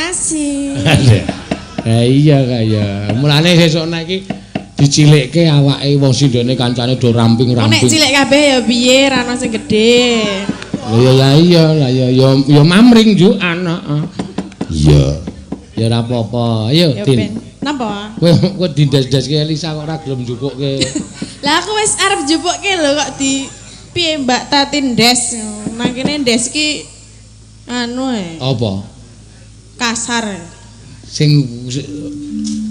kasih. Lah iya kaya. Mulane sesuk nek iki dicilikke awake wong sindene kancane do ramping-ramping. Nek cilik kabeh ya piye ra ono sing gedhe. Lah ya iya, lah ya ya ya mamring njukan heeh. Iya. Ya ora apa-apa. Ayo, Din. Napa? Kowe kowe dindas-daske Elisa kok ora gelem njupukke. Lah aku wis arep njupukke lho kok di piye Mbak Tatin Des. Nang kene Des ki anu e. Apa? Kasar. Sing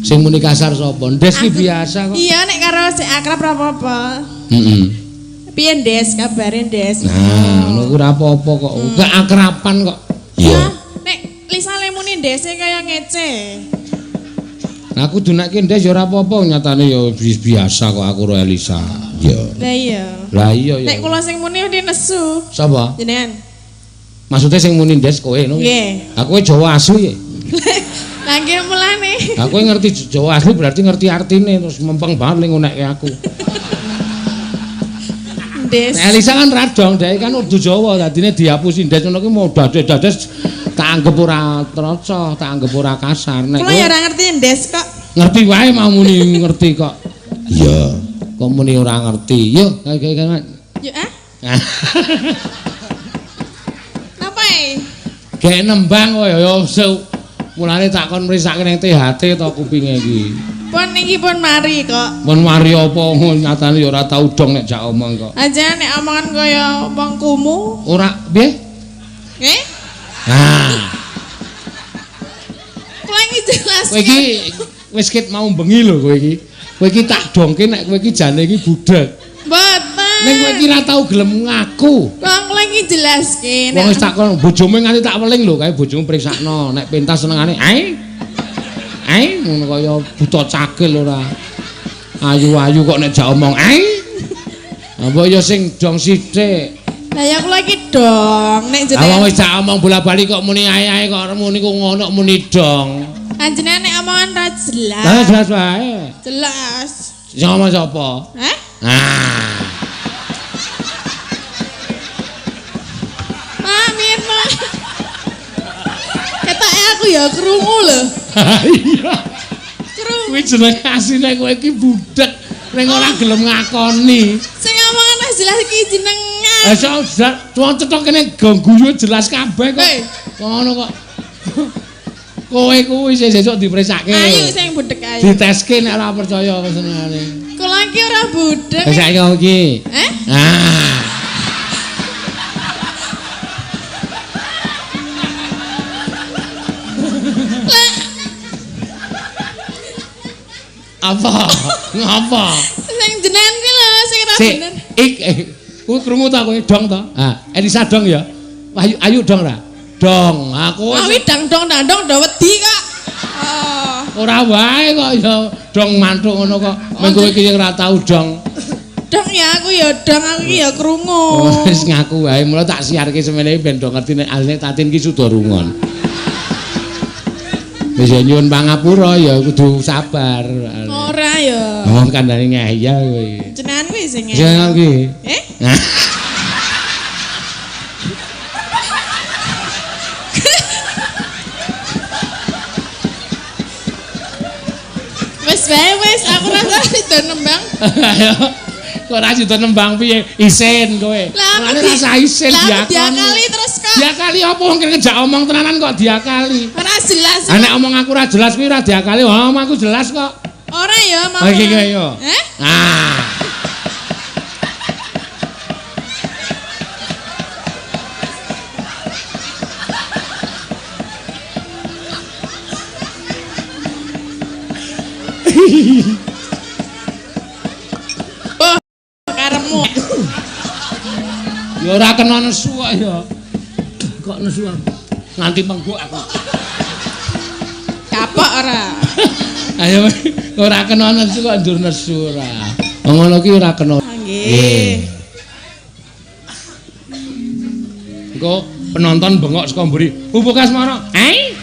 sing muni kasar sapa? Ndes ki biasa kok. Iya nek karo sing akrab ora apa-apa. Heeh. Piye Des kabare Des? Nah, ngono ku ora apa-apa kok. Keakraban kok. Iya. Nek Lisa le muni Dese kaya ngece. Nah, aku dunekke Ndes ya ora apa-apa, nyatane ya biasa kok aku karo Elisa. Iya. Lah iya. Lah iya ya. Nek kula sing muni mesti nesu. Sapa? Jenengan. Maksudnya sing muni Ndes kowe no? Nggih. Aku Jawa asli. Lah nggih mulane. Aku ngerti Jawa asli berarti ngerti artine terus mempeng banget ning ngonekke aku. Ndes. Nek Elisa kan ra dong, dhek kan urdu Jawa, dadine dihapusi Ndes ngono ki mau dades-dades tak anggap ora traca, tak anggap ora kasar. Nek kula ya ora ngerti Ndes kok. Ngerti wae mau muni ngerti kok. Iya. Kok muni ora ngerti. Yo, kae. Yo ah. Napa e? Gek nembang kowe ya mulane tak kon mrisake ning THT to kupinge iki. Pun iki pun mari kok. Pun mari apa nyatane ya ora tau dong nek jak omong kok. Aja nek omongan kaya wong kumu. Ora piye? Nggih. Nah. Kula iki jelas. Kowe iki wis ket mau bengi lho kowe iki. Kowe iki tak dongke nek kowe iki jane iki budhek. Mboten. Ning kowe iki ora tau gelem ngaku. Wong kula iki jelaske. Wong wis tak kon bojomu nganti tak weling lho kae bojomu priksakno nek pentas senengane ae. Ae ngono kaya buta cagil ora. Ayu-ayu kok nek jak omong ae. Apa ya sing dong sithik. Lah ya kula iki dong nek jenengan. Lah wong wis jak omong bola-bali kok muni ae-ae kok muni ku ngono muni dong. Panjenengan nek omongan ra jelas. Lah jelas wae. Jelas. Sing ngomong sapa? Hah? Ah. Amin, Pak. Ketoke aku ya krungu lho. Iya. Krungu. Kuwi jenenge asline kowe iki budhek ning ora gelem ngakoni. Sing omongan ra jelas iki jenengan. Lah sok cuma cetok kene guyu jelas kabeh kok. Ngono kok. Kowe kuwi sesuk dipresake. Ayo sing budhek ayo. Diteske nek ora percaya senengane. Kula iki ora budhek. Lah saiki iki. Eh? Ah. Apa? Ngapa? Sing jenengan kuwi lho sing ora bener. Ik kuwi krungu ta kowe dong ta? Ha, Elisa dong ya. Ayu ayu dong ra? Dong, aku wis dang dong dang dong do wedi kok. Oh. Ora wae kok ya dong mantuk ngono kok. Meng kowe iki ora tau dong. Dong ya aku ya dong aku iki ya krungu. Oh, wis ngaku wae, mula tak siarke semene ben do ngerti nek asline Tatin ki suda rungon. Wis ya nyuwun pangapura ya kudu sabar. Ora ya. Wong kandhane ngeyel kowe iki. Jenengan kuwi sing ngeyel. Jenengan kuwi. Eh? Wis wae wis aku rasa sida nembang. Ayo. Kok ora sida nembang piye? Isin kowe. Lah rasa isin diakali. Diakali terus kok. Diakali apa wong kene ngejak omong tenanan kok diakali. Ora jelas. Ha nek omong aku ora jelas kuwi ora diakali. Wah, omong aku jelas kok. Ora ya, mau. Iki iki yo. Eh? Ah. Oh, karepmu. Ya ora kena nesu kok ya. Kok nesu aku? Nganti mengguk aku. Kapok ora. Ayo ora kena nesu kok ndur nesu ora. Wong ngono ki ora kena. Nggih. Engko penonton bengok saka mburi. Pupuk Asmara. Ai.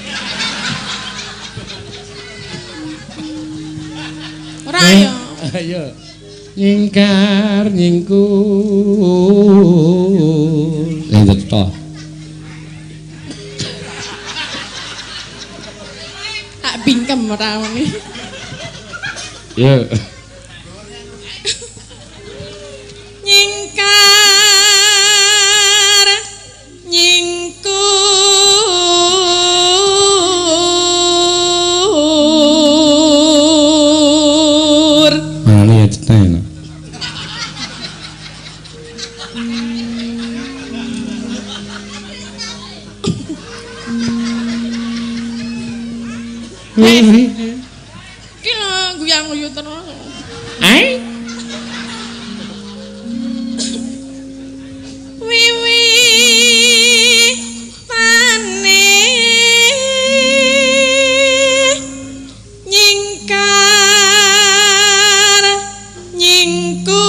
Ora ya. Ayo. Nyingkar nyingkul. Lanjut to. Tak bingkem ora ngene. Ya. Nyingkar nyingkur. Mane ya cetha. Ki lho guyang-guyu terus. Ai? Wiwi tane nyingkar nyingkur.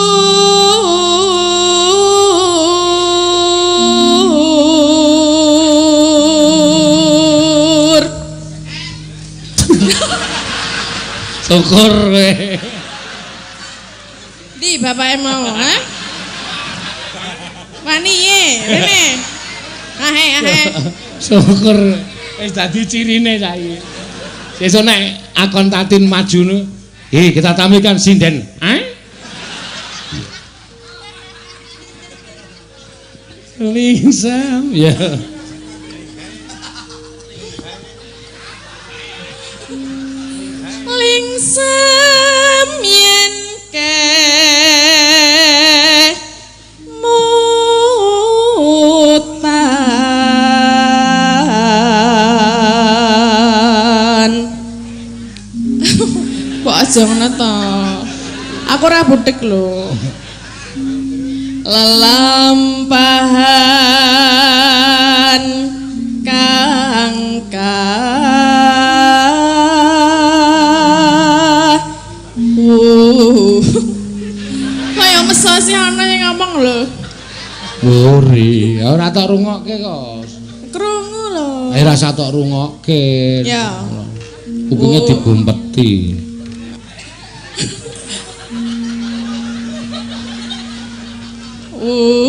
Syukur kowe. Di bapake mau, ha? Wani ye, rene. Ahe, ahe. Syukur wis dadi cirine saiki. Sesuk nek akon Tatin maju nu, kita tampilkan sinden. Ha? Lingsam ya. Lingsam yen kemutan. Kok aja ngono to? Aku ora budhek lho. Lelampahan kang kaya meso sih ana sing ngomong lho. Ori, ora tok rungokke kok. Krungu lho. Ayo rasa tok rungokke. Ya. Kupinge digumpeti. Uri.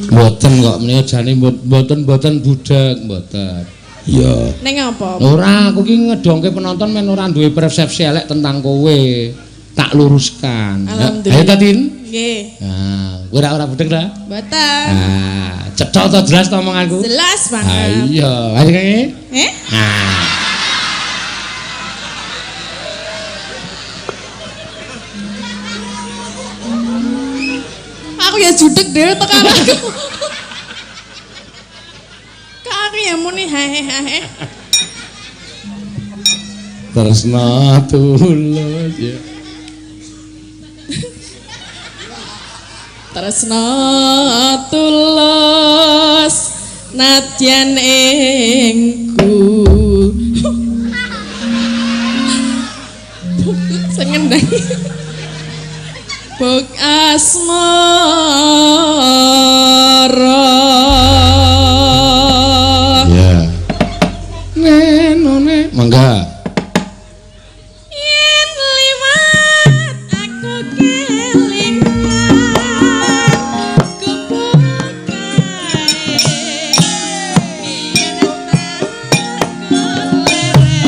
Mboten kok menika jane mboten-mboten budhek mboten. Iya. Ning apa? Ora, aku ki ngedongke penonton men ora duwe persepsi elek tentang kowe. Tak luruskan. Ayo Tatin. Nggih. Nah, kowe ora budhek ta? Mboten. Nah, cetha to jelas to omonganku? Jelas banget. Ha iya. Ayo kene. Eh? Nah. Aku ya judek dhewe tekan aku. Kok aku ya muni hae hae. Tresna tulus ya. Tresna tulus nadyan ingku. Sing ngendang. Bok asmara. Ya. Nenone mangga. Yen liwat aku kelingan gubuk kae. Yen tak leren.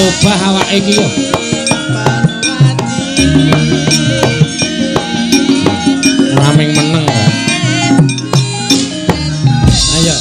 Obah awake iki yo. Ora ming meneng kok. Ayo.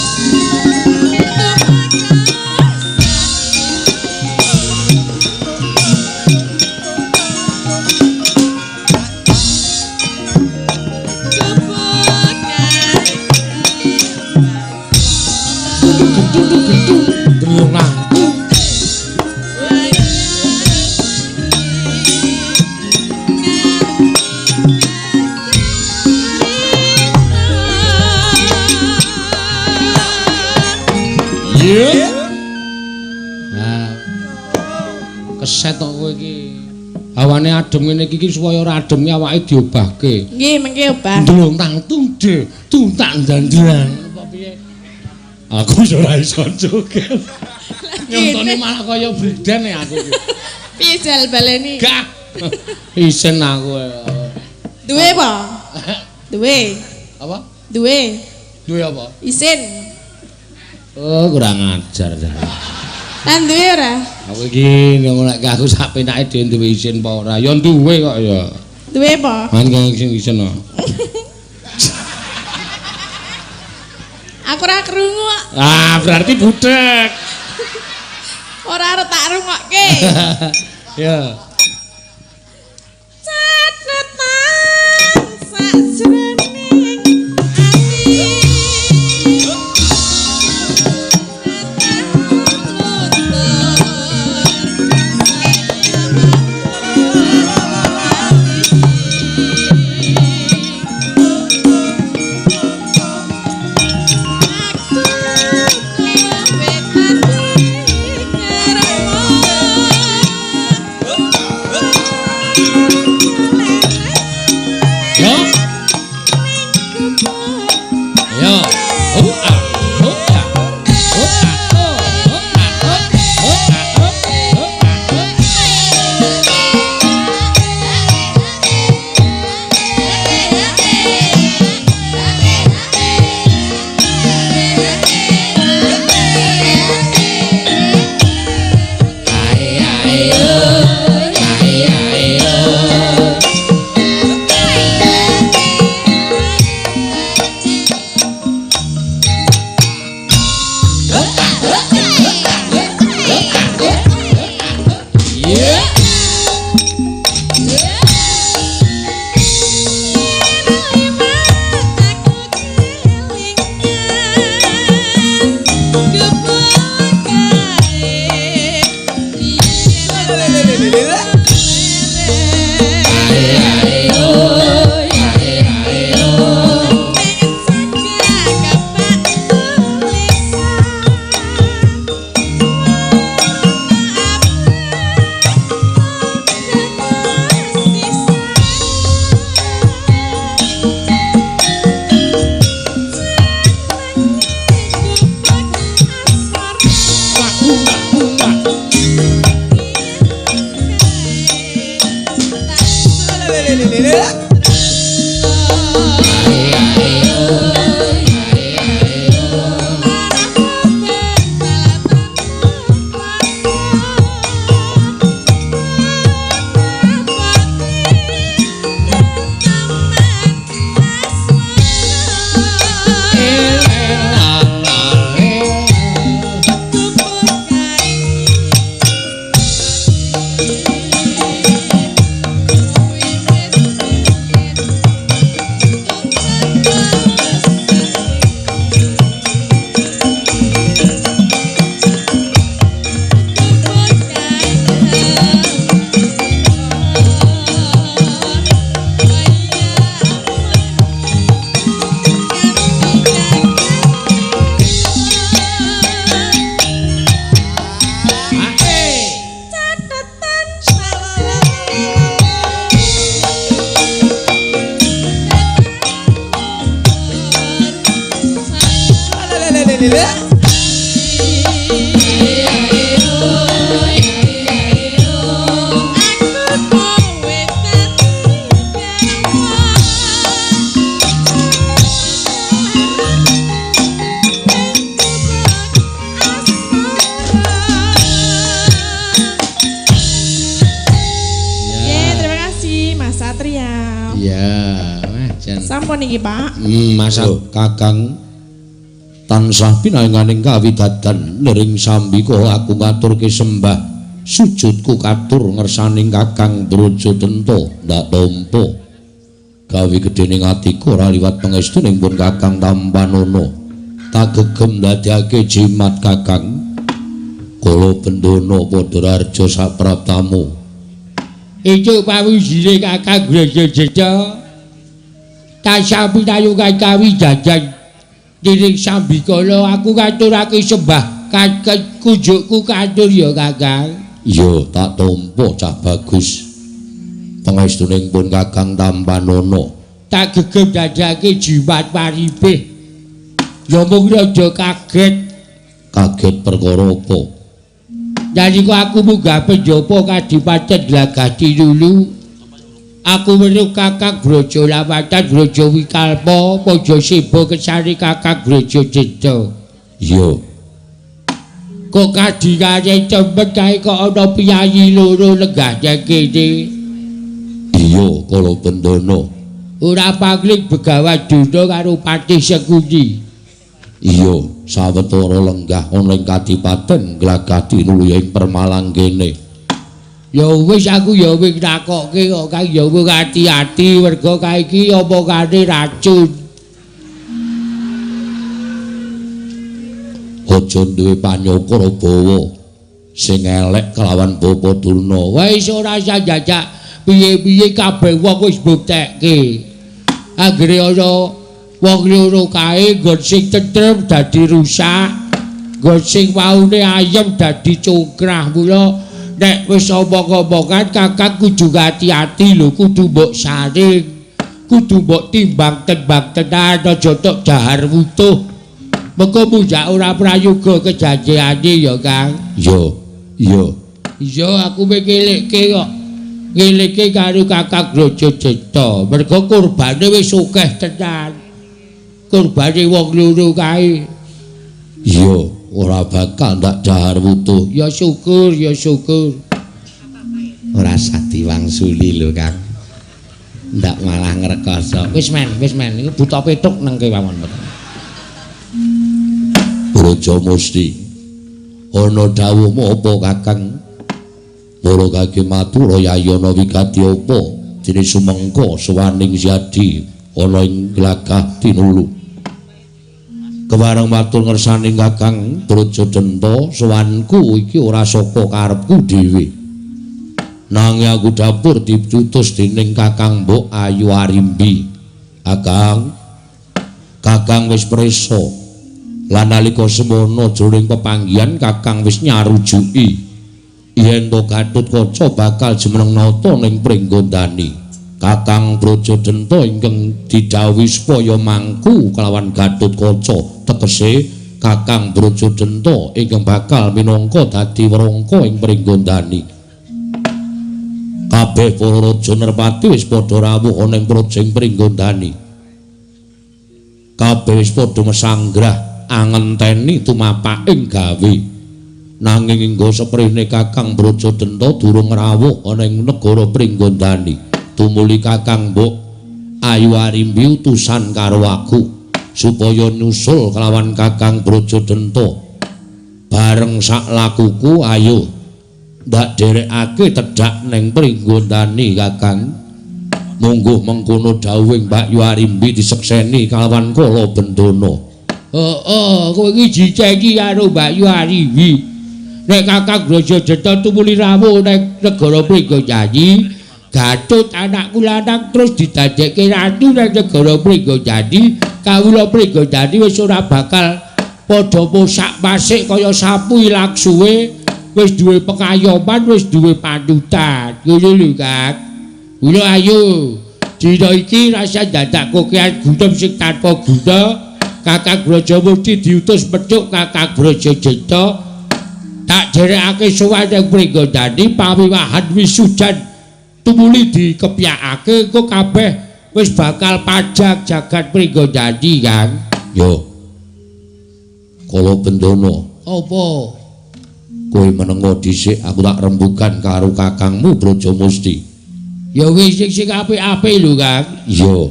Keset kok kowe iki. Hawane adem ngene iki supaya ora adem ki awake diobahke. Nggih, mengke obah. Ndlontang tungde, tuntak ndandan. Apa piye? Aku wis ora iso joget. Nyontone malah kaya briden ya aku iki. Piye jal baleni? Gak. Isen aku. Duwe apa? Duwe. Apa? Duwe. Duwe apa? Isin. Oh, kurang ajar jan. Lan duwe ora? Aku iki nek aku sak penake dhewe duwe isin apa ora? Ya duwe kok ya. Duwe apa? Man kang sing isin kok. Aku ora krungu kok. Ah, berarti budek. Ora arep tak rungokke. Ya. Catetan sajroning ati. Sampun iki, Pak. Masa Kakang tansah pinayenganing kawidadan nering sambika aku ngaturke sembah sujudku katur ngersaning Kakang Braja Denta ndak tampa. Gawe gedhening atiku ora liwat pangestuning pun Kakang tampanana. Tak gegem ndadekake jimat Kakang. Kala bendana padha raharja sapraptamu. Iku pawijine Kakang Braja Denta. Tansah pinayungan kawijajan dening sambikala aku ngaturake sembah kunjukku katur ya Kakang. Iya, tak tampa cah bagus. Pangestuning pun Kakang tampanana. Tak gegem dadake jimat paripih. Ya mung raja kaget. Kaget perkara apa? Nalika aku munggah penjapa kadipaten Glagah Tinulu, aku weruh Kakang Braja Lawatan Braja Wikalpa Praja Seba kesane Kakang Braja Denta. Iya. Kok kadikane temen kae kok ana piyayi loro lenggah nang kene. Iya, kala bendana. Ora pangling Begawan Duna karo Patih Sengkuni. Iya, sawetara lenggah ana ing kadipaten Glagah Tinulu ing Permalang kene. Ya wis aku ya wis takokke kok kae ya wis ati-ati mergo kae iki omongane racun. Aja duwe panyokra bawa sing elek kelawan Bapa Durna. Wis ora usah jajak piye-piye kabeh wong wis mbuktekke. Anggere ana wong loro kae nggon sing tentrem dadi rusak, nggon sing waune ayem dadi congkrah. Mula nek wis omong-omongan Kakang kudu ati-ati lho, kudu mbok saring, kudu mbok timbang-timbang tenan, aja tok dahar wutuh. Mengko munjak ora prayoga kejanjiane ya, Kang. Iya, iya. Iya, aku mikirke kok. Ngeleke karo Kakang Braja Denta, mergo kurbane wis akeh tenan. Kurbane wong loro kae. Iya, ora bakal ndak dahar wutuh. Ya syukur, ya syukur. Ora usah diwangsuli lho, Kang. Ndak malah ngrekoso. Wis men, iku buta petuk nang kewawon. Braja Musti. Ana dawuhmu apa, Kakang? Para kaki matur yayi ana wigati apa? Dene sumengko sowaning Siadi ana ing Glagah Tinulu. Kewareng matur ngersaning Kakang Braja Denta, sowanku iki ora saka karepku dhewe. Nanging aku dapur diutus dening Kakang Mbok Ayu Arimbi. Kakang, Kakang wis prisa. Lan nalika semono jroning pepanggihan Kakang wis nyarujuki yen to Gatotkaca bakal jumeneng nata ning Pringgondani. Kakang Braja Denta ingkang didhawuhi supaya mangku kelawan Gatotkaca, tegese Kakang Braja Denta ingkang bakal minangka dadi wrangka ing Pringgondani. Kabeh para raja nerpati wis padha rawuh ana ing praja ing Pringgondani. Kabeh wis padha mesanggrah angenteni tumapaking gawe. Nanging hingga seprene Kakang Braja Denta durung rawuh ana ing negara Pringgondani. Tumuli Kakang Mbok Ayu Arimbi utusan karo aku supaya nyusul kelawan Kakang Braja Denta. Bareng sak lakuku ayo ndak derekake tedhak ning Pringgondani Kakang. Mungguh mengkono dawuhing Mbak Yu Arimbi disekseni kalawan Kala Bendana. Heeh, kowe iki diceki karo Mbak Yu Arimbi. Nek Kakang Braja Denta tumuli rawuh ning negara Pringgondani, Gatut anakku lanang terus didadekke ratu ning negara Pringgondani, kawula Pringgondani wis ora bakal padha mosak-masik kaya sapu ilang suwe, wis duwe pekayoman, wis duwe panutan. Ngono lho, Kang. Mula ayo, dina iki rasa dadak kokean gunem sing tanpa guna. Kakang Braja Musti diutus petuk Kakang Braja Denta. Tak derekake sowan ning Pringgondani pawiwahan wisudan tumuli dikepyakake engko kabeh wis bakal pajak jagat Pringgondani, Kang. Yo. Kala Bendana. Apa? Kowe menengo dhisik, aku tak rembugan karo kakangmu Braja Musti. Ya wis sing apik-apik lho, Kang. Iya.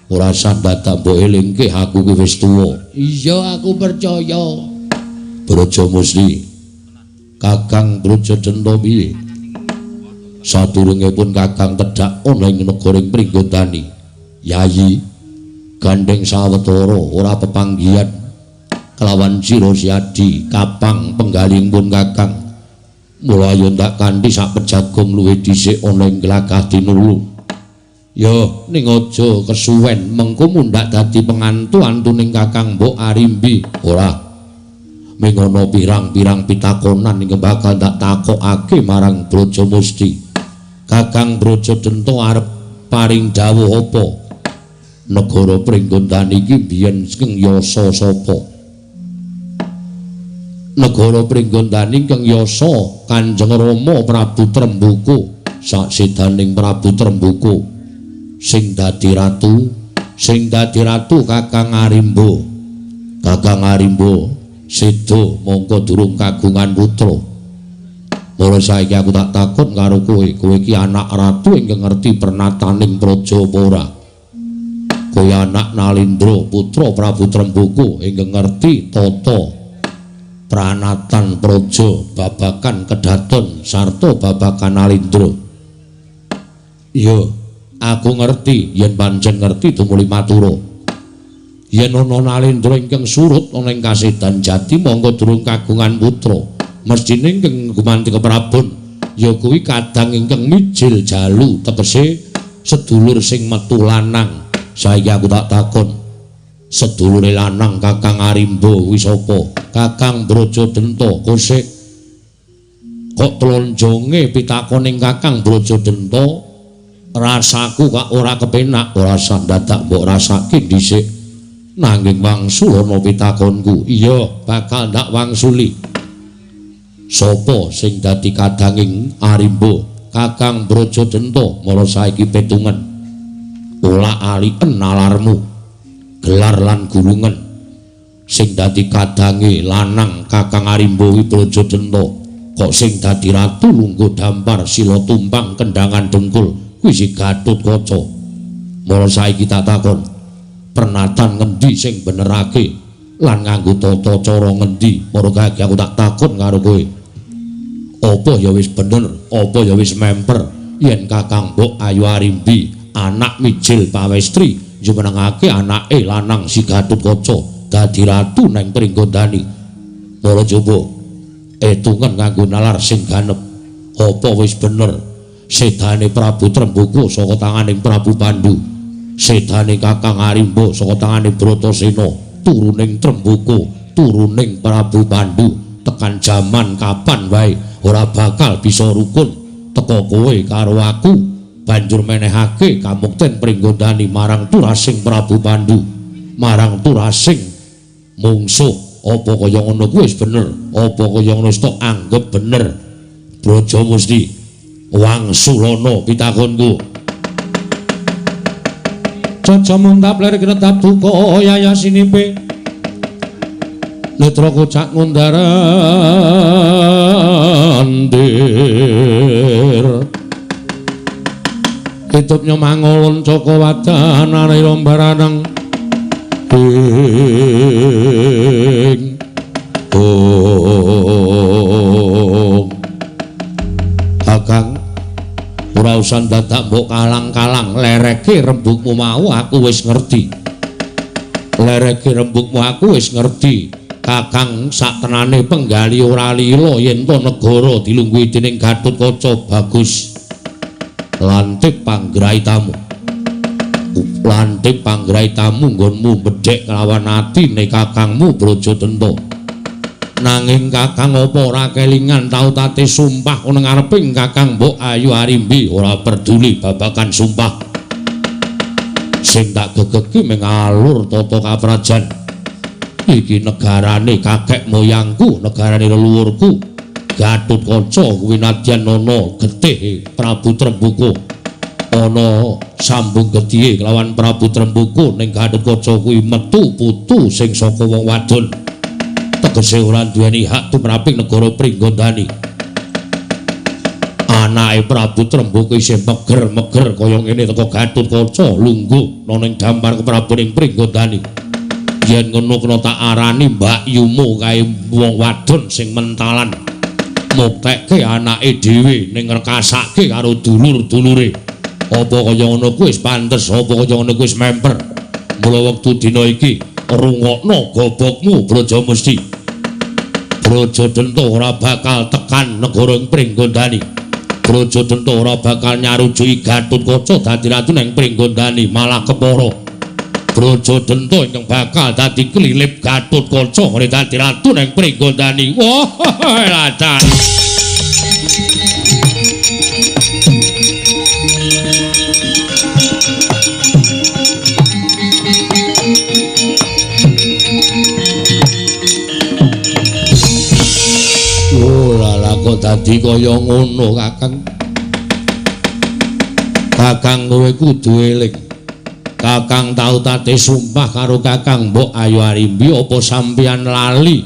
Ora usah dadak mbok elingke aku ki wis tuwa. Iya, aku percaya. Braja Musti. Kakang Brajadenta piye? Sadurunge pun Kakang tedhak ana ing negara Pringgondani. Yayi gandeng sawetara ora pepanggihan kelawan Cira Siadi kapang penggalihipun Kakang. Mula ayo ndak kanthi sak pejagong luwih dhisik ana ing glagah Tinulu. Ya ning aja kesuwen mengko mundhak dadi pengantu-antuning Kakang Mbok Arimbi. Ora. Ming ana pirang-pirang pitakonan ingkang bakal tak takokake marang Braja Musti. Kakang Brajadenta arep paring dawuh apa? Negara Pringgondani iki biyen sing yasa sapa? Negara Pringgondani ingkang yasa Kanjeng Rama Prabu Trembuku, saksidaning Prabu Trembuku. Sing dadi ratu, sing dadi ratu Kakang Arimba. Kakang Arimba seda mongko durung kagungan putra. Mula saiki aku tak takon karo kowe, kowe iki anak ratu ingkang ngerti pernataning praja apa ora? Kowe anak Nalindra putra Prabu Trembuku ingkang ngerti tata pranatan praja babagan kedaton sarta babagan Nalindra. Iya, aku ngerti yen pancen ngerti tumuli matura. Yen ana Nalindra ingkang surut ana ing kasedan jati mongko durung kagungan putra, mesthine ingkang gumanti keprabon ya kuwi kadang ingkang mijil jalu, tegese sedulur sing metu lanang. Saiki aku tak takon, sedulure lanang Kakang Arimba kuwi sapa? Kakang Brajadenta. Kosek kok tlonjonge pitakoning Kakang Brajadenta, rasaku kak ora kepenak. Ora usah dadak mbok rasake dhisik, nanging wangsulana pitakonku. Iya, bakal ndak wangsuli. Sapa sing dadi kadanging Arimba? Kakang Brajadenta. Mula saiki petungen ola-aliken nalarmu, gelar lan gulungen. Sing dadi kadange lanang Kakang Arimba kuwi Brajadenta, kok sing dadi ratu lungguh dampar sila tumpang kendangan dengkul kuwi si Gatotkaca. Mula saiki tak takon, pernatan ngendi sing benerake lan nganggo tata cara ngendi? Mara kaki aku tak takon karo kowe. Apa ya wis bener, apa ya wis memper yen Kakang Mbok Ayu Arimbi anak mijil pawestri jumenengake anake lanang si Gatotkaca dadi ratu neng Pringgondani. Mula coba etungen nganggo nalar sing ganep. Apa wis bener sedane Prabu Trembuku saka tanganing Prabu Pandu, sedane Kakang Arimba saka tangane Bratasena, turuning Trembuku, turuning Prabu Pandu, tekan jaman kapan wae ora bakal bisa rukun teka kowe karo aku, banjur menehake kamukten Pringgondani marang turasing Prabu Pandu, marang turasing mungsuh. Apa kaya ngono kuwi wis bener? Apa kaya ngono wis tok anggep bener? Braja Musti, wangsulana pitakonku. Caca mundhap ler kretap duka yayasinipe netra kocak ngundarandir kitup nyomangolon caka wadan anira baranang ing ong. Kakang, ora usah dadak mbok kalang-kalang, lereke rembugmu mau aku wis ngerti. Lereke rembugmu aku wis ngerti. Kakang saktenane penggali ora lila yen to negara dilungguhi dening Gatotkaca. Bagus. Lantip panggraitamu. Lantip panggraitamu nggonmu bedhek kelawan atine kakangmu Brajadenta. Nanging kakang apa ora kelingan tau tate sumpah ana ngareping Kakang Mbok Ayu Arimbi? Ora peduli babagan sumpah. Sing tak gegeki mung alur tata kaprajan. Iki negarane kakek moyangku, negarane leluhurku. Gatotkaca kuwi nadyan ana getih Prabu Trembuku. Ana sambung getihe kelawan Prabu Trembuku ning Gatotkaca kuwi metu putu sing saka wong wadon. Tegese ora duweni hak tumraping negara Pringgondani. Anake Prabu Tremboko isih meger-meger kaya ngene teko Gatotkaca lungguh ana ning dampar Prabu ning Pringgondani. Yen ngono kena tak arani Mbak Yumu kae wong wadon sing mentalan. Muktekke anake dhewe ning ngrekasake karo dulur-dulure. Apa kaya ngono kuwi wis pantes, apa kaya ngono kuwi wis memper. Mula wektu dina iki rungokno gobokmu Brajamusti. Brajadenta ora bakal tekan negara ing Pringgondani. Brajadenta ora bakal nyarujuki Gatotkaca dadi ratu ning Pringgondani, malah kepara. Brajadenta ingkang bakal dadi klilip Gatotkaca ngene dadi ratu ning Pringgondani. Wah, ladan. Oh, lha kok dadi kaya ngono, Kakang. Kakang kowe kudu eling. Kakang tau tate sumpah karo Kakang Mbok Ayu Arimbi, apa sampeyan lali?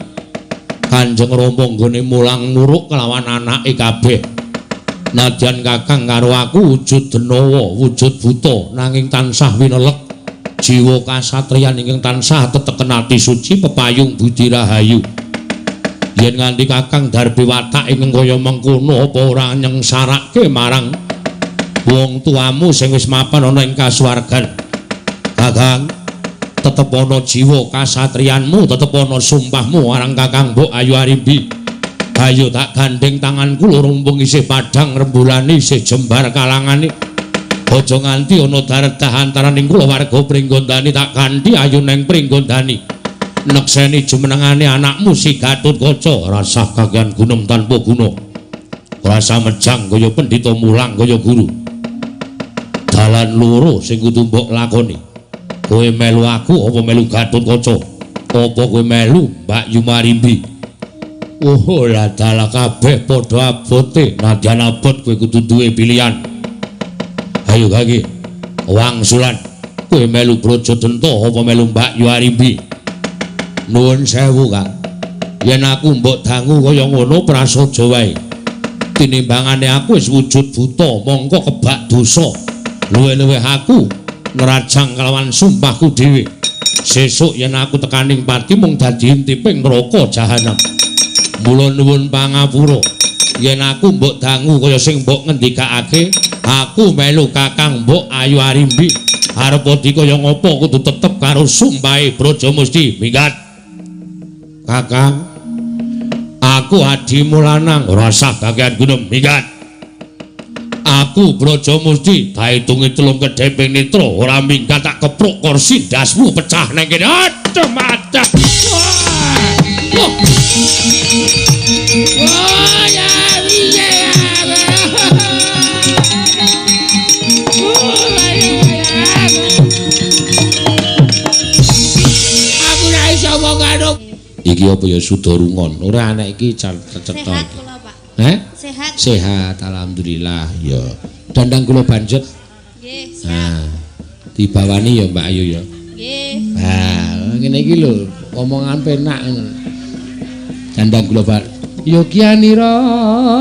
Kanjeng Rama nggone mulang muruk kelawan anake kabeh. Nadyan Kakang karo aku wujud denawa, wujud buta, nanging tansah winelek jiwa kasatriyan ingkang tansah teteken ati suci pepayung budi rahayu. Yen nganti Kakang darbe watak ingkang kaya mengkono, apa ora nyengsarake marang wong tuamu sing wis mapan ana ing kasuwargan? Kakang, tetep ana jiwa kasatriyanmu, tetep ana sumpahmu marang Kakang Mbok Ayu Arimbi. Ayo tak gandeng tanganku loro mumpung isih padhang rembulane isih jembar kalangane. Aja nganti ana daredah antaraning kulawarga Pringgondani, tak ganti ayu neng Pringgondani. Nekseni jumenengane anakmu si Gatotkaca, rasah kakean gunung tanpa guna. Rasa mejang kaya pendhita mulang kaya guru. Dalan loro sing kudu mbok lakoni. Kowe melu aku apa melu Gatotkaca? Apa kowe melu Mbak Yumarimbi? Oh, lah dalah kabeh padha abote. Nadyan abot kowe kudu duwe pilihan. Ayo kaki wangsulan, kowe melu Brajadenta apa melu Mbak Yuarimbi? Nuwun sewu, Kang. Yen aku mbok dangu kaya ngono prasaja wae. Tinimbangane aku wis wujud buta, mongko kebak dosa. Luwih-luwih aku ngrajang kelawan sumpahku dhewe. Sesuk yen aku tekaning pati mung dadi intiping neraka jahanam. Mula nuwun pangapura. Yen aku mbok dangu kaya sing mbok ngendikake, aku melu Kakang Mbok Ayu Arimbi. Arep di kaya ngopo kudu tetep karo sumpahe Brajamusti. Minggat. Kakang, aku adimu lanang, ora sah kakean gunung. Minggat. Aku Brajamusti daitungi telung kedheping netra, ora minggat tak kepruk kursi ndasmu pecah nang kene. Aduh mata. Wah. Wah, ya piye ya. Aku ora iso omong karo iki apa ya Sudarungon. Ora anak iki cetha. Sehat kula, Pak. Heh? Sehat. Sehat alhamdulillah. Ya. Dandang kula banjet. Nggih, siap. Nah, dibawani ya Mbak Ayu ya. Nggih. Nah, ngene iki lho, omongan penak ngono. Dandang kula Pak. Yogianira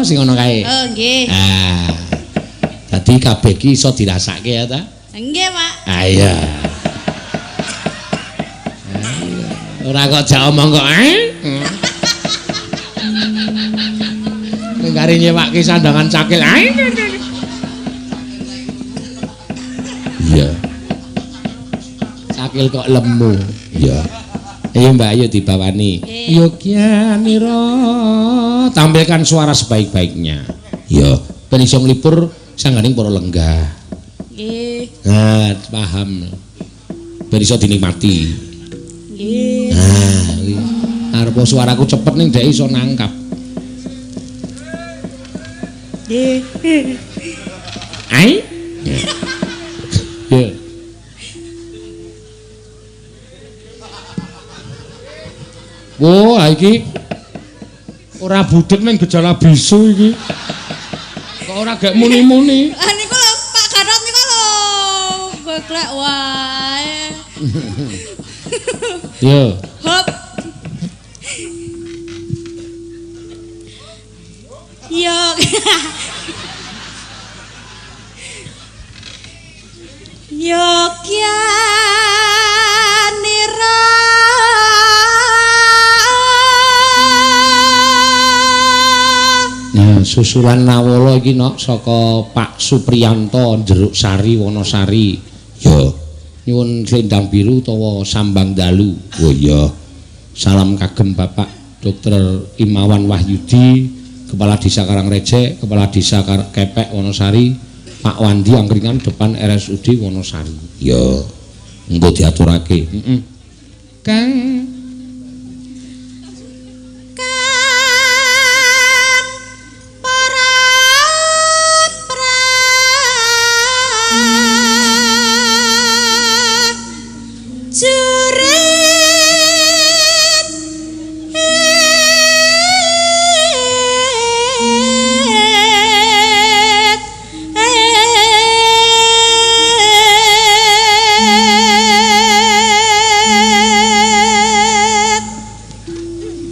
sing ana kae. Oh, nggih. Ah. Dadi kabeh iki iso dirasake ya ta? Nggih, Pak. Ah iya. Ora kok jak omong kok eh. Ning kare nyewake sandangan cakil ae. Iya. Cakil kok lemu. Iya. Ayo Mbak Ayu dibawani. Yogianira, tampilkan suara sebaik-baiknya. Iya, ben iso nglipur sangganing para lenggah. Nggih. Nah, paham. Ben iso dinikmati. Nggih. Nah, kuwi. Arep suaraku cepet ning dhek iso nangkap. Nggih. Ai? Ya. Wah, iki ora budhek ning gejala bisu iki. Kok ora gek muni-muni? Ah niku lho Pak Gatot niku lho. Goglek wae. Yo. Hop. Yo. Yogyanira. Nah, susulan Nawala iki nok saka Pak Supriyanto Jeruk Sari Wonosari. Ya. Nyuwun selendang biru utawa sambang dalu. Oh iya. Salam kagem Bapak Dr. Imawan Wahyudi, Kepala Desa Karangrejek, Kepala Desa Kepek Wonosari, Pak Wandi Angkringan depan RSUD Wonosari. Ya. Engko diaturake. Heeh. Kang Kang para prajurit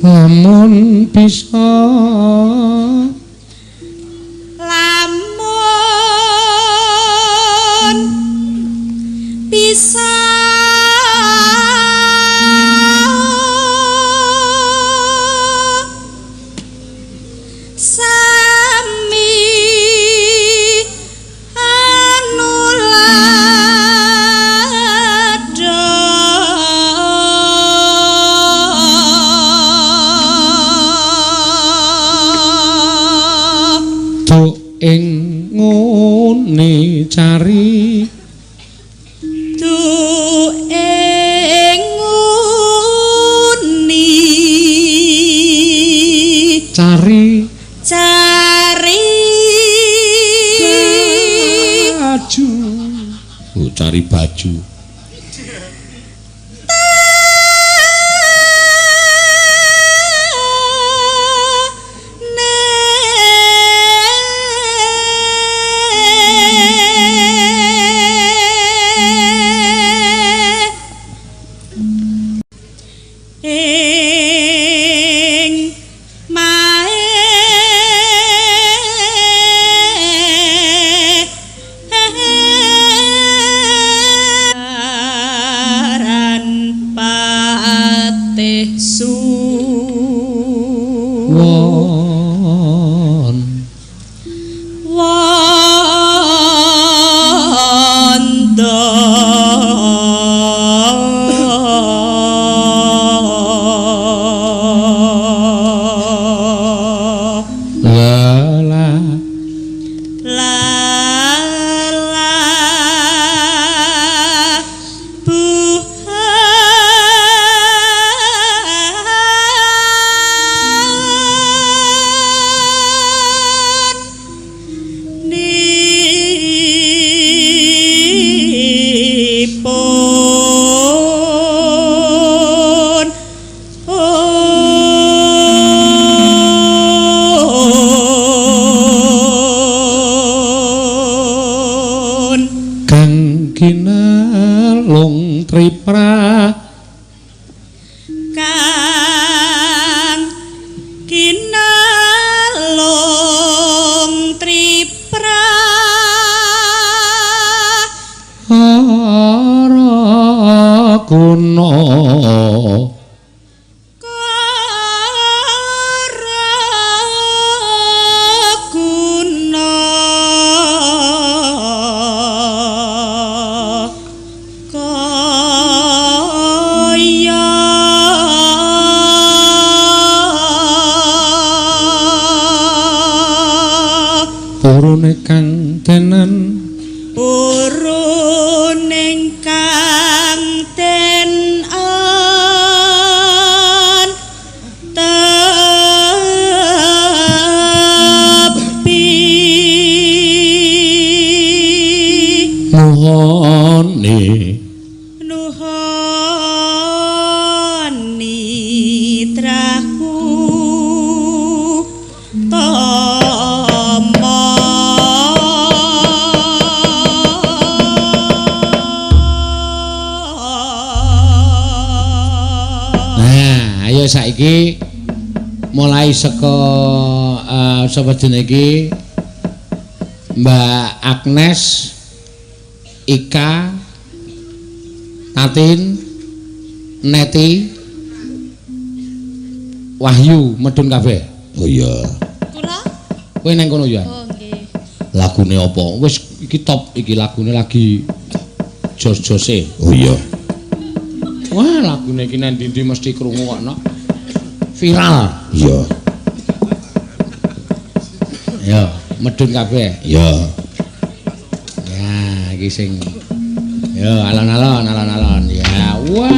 lamun bisa lamun bisa sami anuladha tu ing ngene cari tu ing nguni cari cari baju. Oh, cari baju. Ing mae aran patih su won wondo lala lala buhan nipun on kang kinalung tripra kang kinalung tripra ora guna kara guna kaya purune kang tenan purun ingkang den tepi nuhone nuhoni trahu tama. Nah, ayo saiki mulai saka sapa jenenge iki? Mbak Agnes, Ika, Tatin, Neti, Wahyu medun kabeh. Oh iya. Kula? Kowe nang kono ya? Oh nggih. Lagune apa? Wis iki top iki lagune lagi jos-jose. Oh iya. Wah, lagune iki nang ndi-ndi mesti krungu kok no. Viral. Iya. Ya, medun kabeh. Iya. Ya, iki sing ya alon-alon, alon-alon. Ya, wah.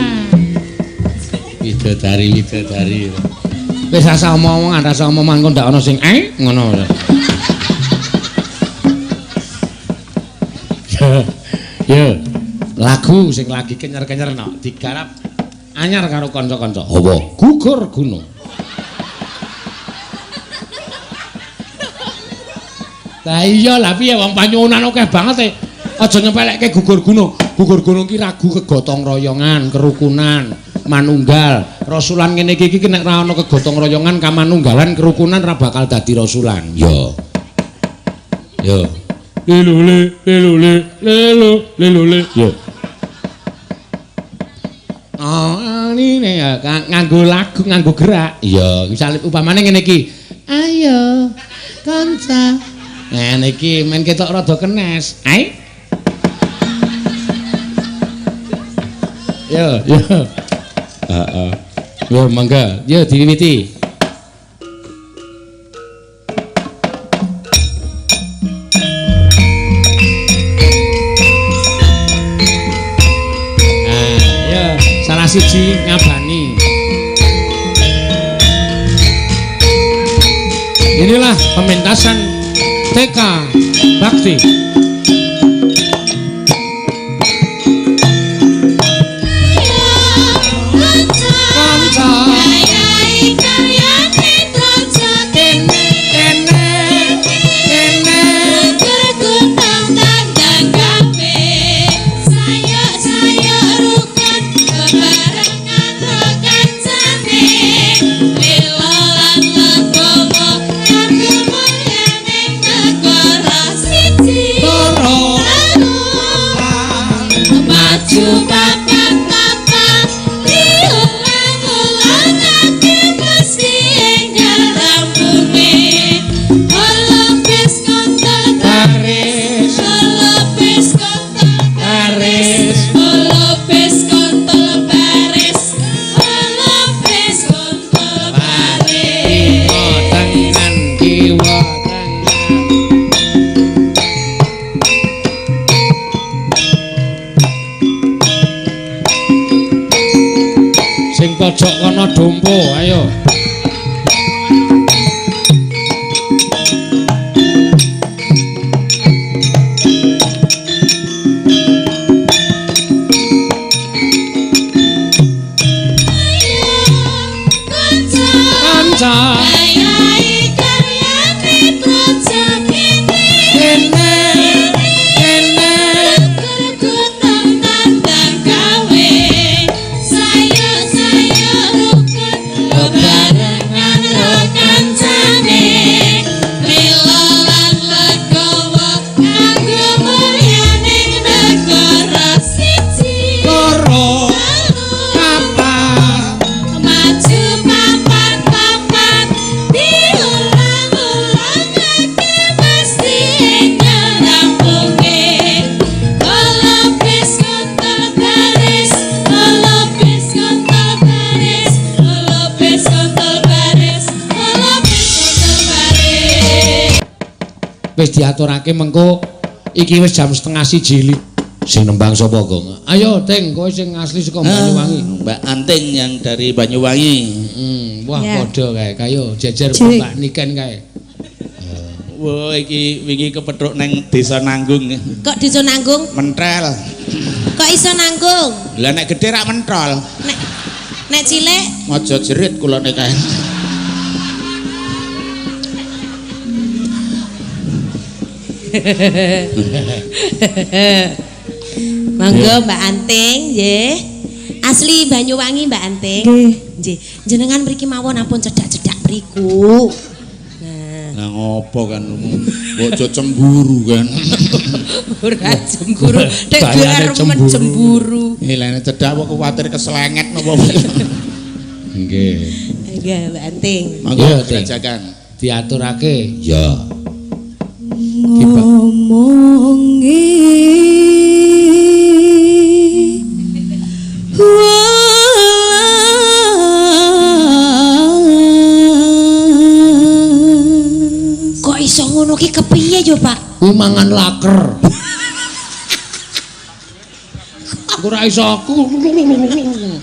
Widodari, widodari. Wis rasa omong-omongan, rasa omongan kok ndak ana sing ngono. Ya, lagu sing lagi kenyer-kenyer no, digarap anyar karo kanca-kanca. Apa? Gugur Gunung. Lah iya lah piye wong panyuwunan akeh banget e. Aja nyepelekke gugur gunung. Gugur gunung ki ragu kegotong royongan, kerukunan, manunggal. Rasulan ngene iki iki nek ora ana kegotong royongan, kamanunggalan, kerukunan ora bakal dadi rasulan. Ya. Yo. Lelule, lelule, lelu, lelule. Yo. Oh, ini ya nganggo lagu, nganggo gerak. Iya, misale upamane ngene iki. Ayo kanca. Nah niki men ketok rada kenes. Ai. Yo, yo. Heeh. Yo mangga, yo diwiwiti. Nah, yo salah siji ngabani. Inilah pementasan TK Bakti. Pojok kono dompo, ayo. Kanca. Wis diaturake mengko iki wis jam 12.30. Sing nembang sapa, Gong? Ayo, Ting, kowe sing asli saka Banyuwangi. Mbak Anting yang dari Banyuwangi. Wah, yeah. Padha kae. Kayo jejer Mbak Niken kae. Wah, iki wingi kepethuk nang Desa Nanggung. Kok Desa Nanggung? Mentel. Kok iso nanggung? Lah nek gedhe rak mentol. Nek cilik aja jerit kula nek kae. Monggo Mbak Anting nggih. Asli Banyuwangi Mbak Anting. Nggih. Nggih. Jenengan mriki mawon ampun cedhak-cedhak mriku. Nah. Lah ngopo kan mbok aja cemburu kan. Ora cemburu. Nek Bayane remen cemburu. Lah nek cedhak kok kuwatir keslenget napa. Nggih. Nggih, Mbak Anting. Monggo Iya, Ting. Grajagan. Diaturake. Ya. Ngomongi welas. Kok iso ngono ki kepiye yo, Pak? Kuwi mangan laker. Ora iso aku.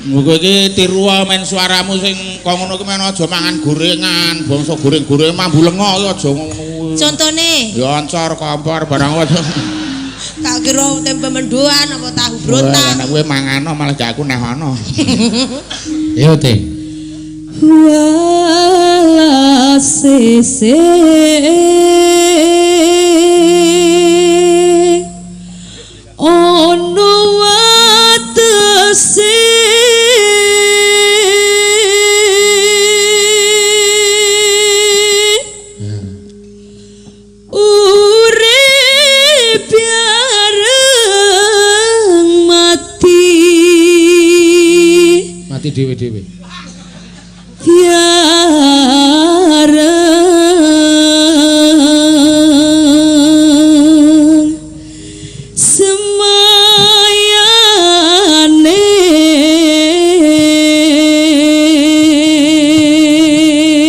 Kowe iki tiru wae men suaramu sing kok ngono ki men aja mangan gorengan, bangsa goreng-goreng mambu lenga ki aja ngono kuwi. Contone, Ya ancor kompor barang aja. tak kira tempe mendoan apa tahu Wah, brontak. nek kowe mangano malah gak aku neh ana. Yo, Ting. Welas sese ono watese urip bareng mati Mati dhewe-dhewe. Biareng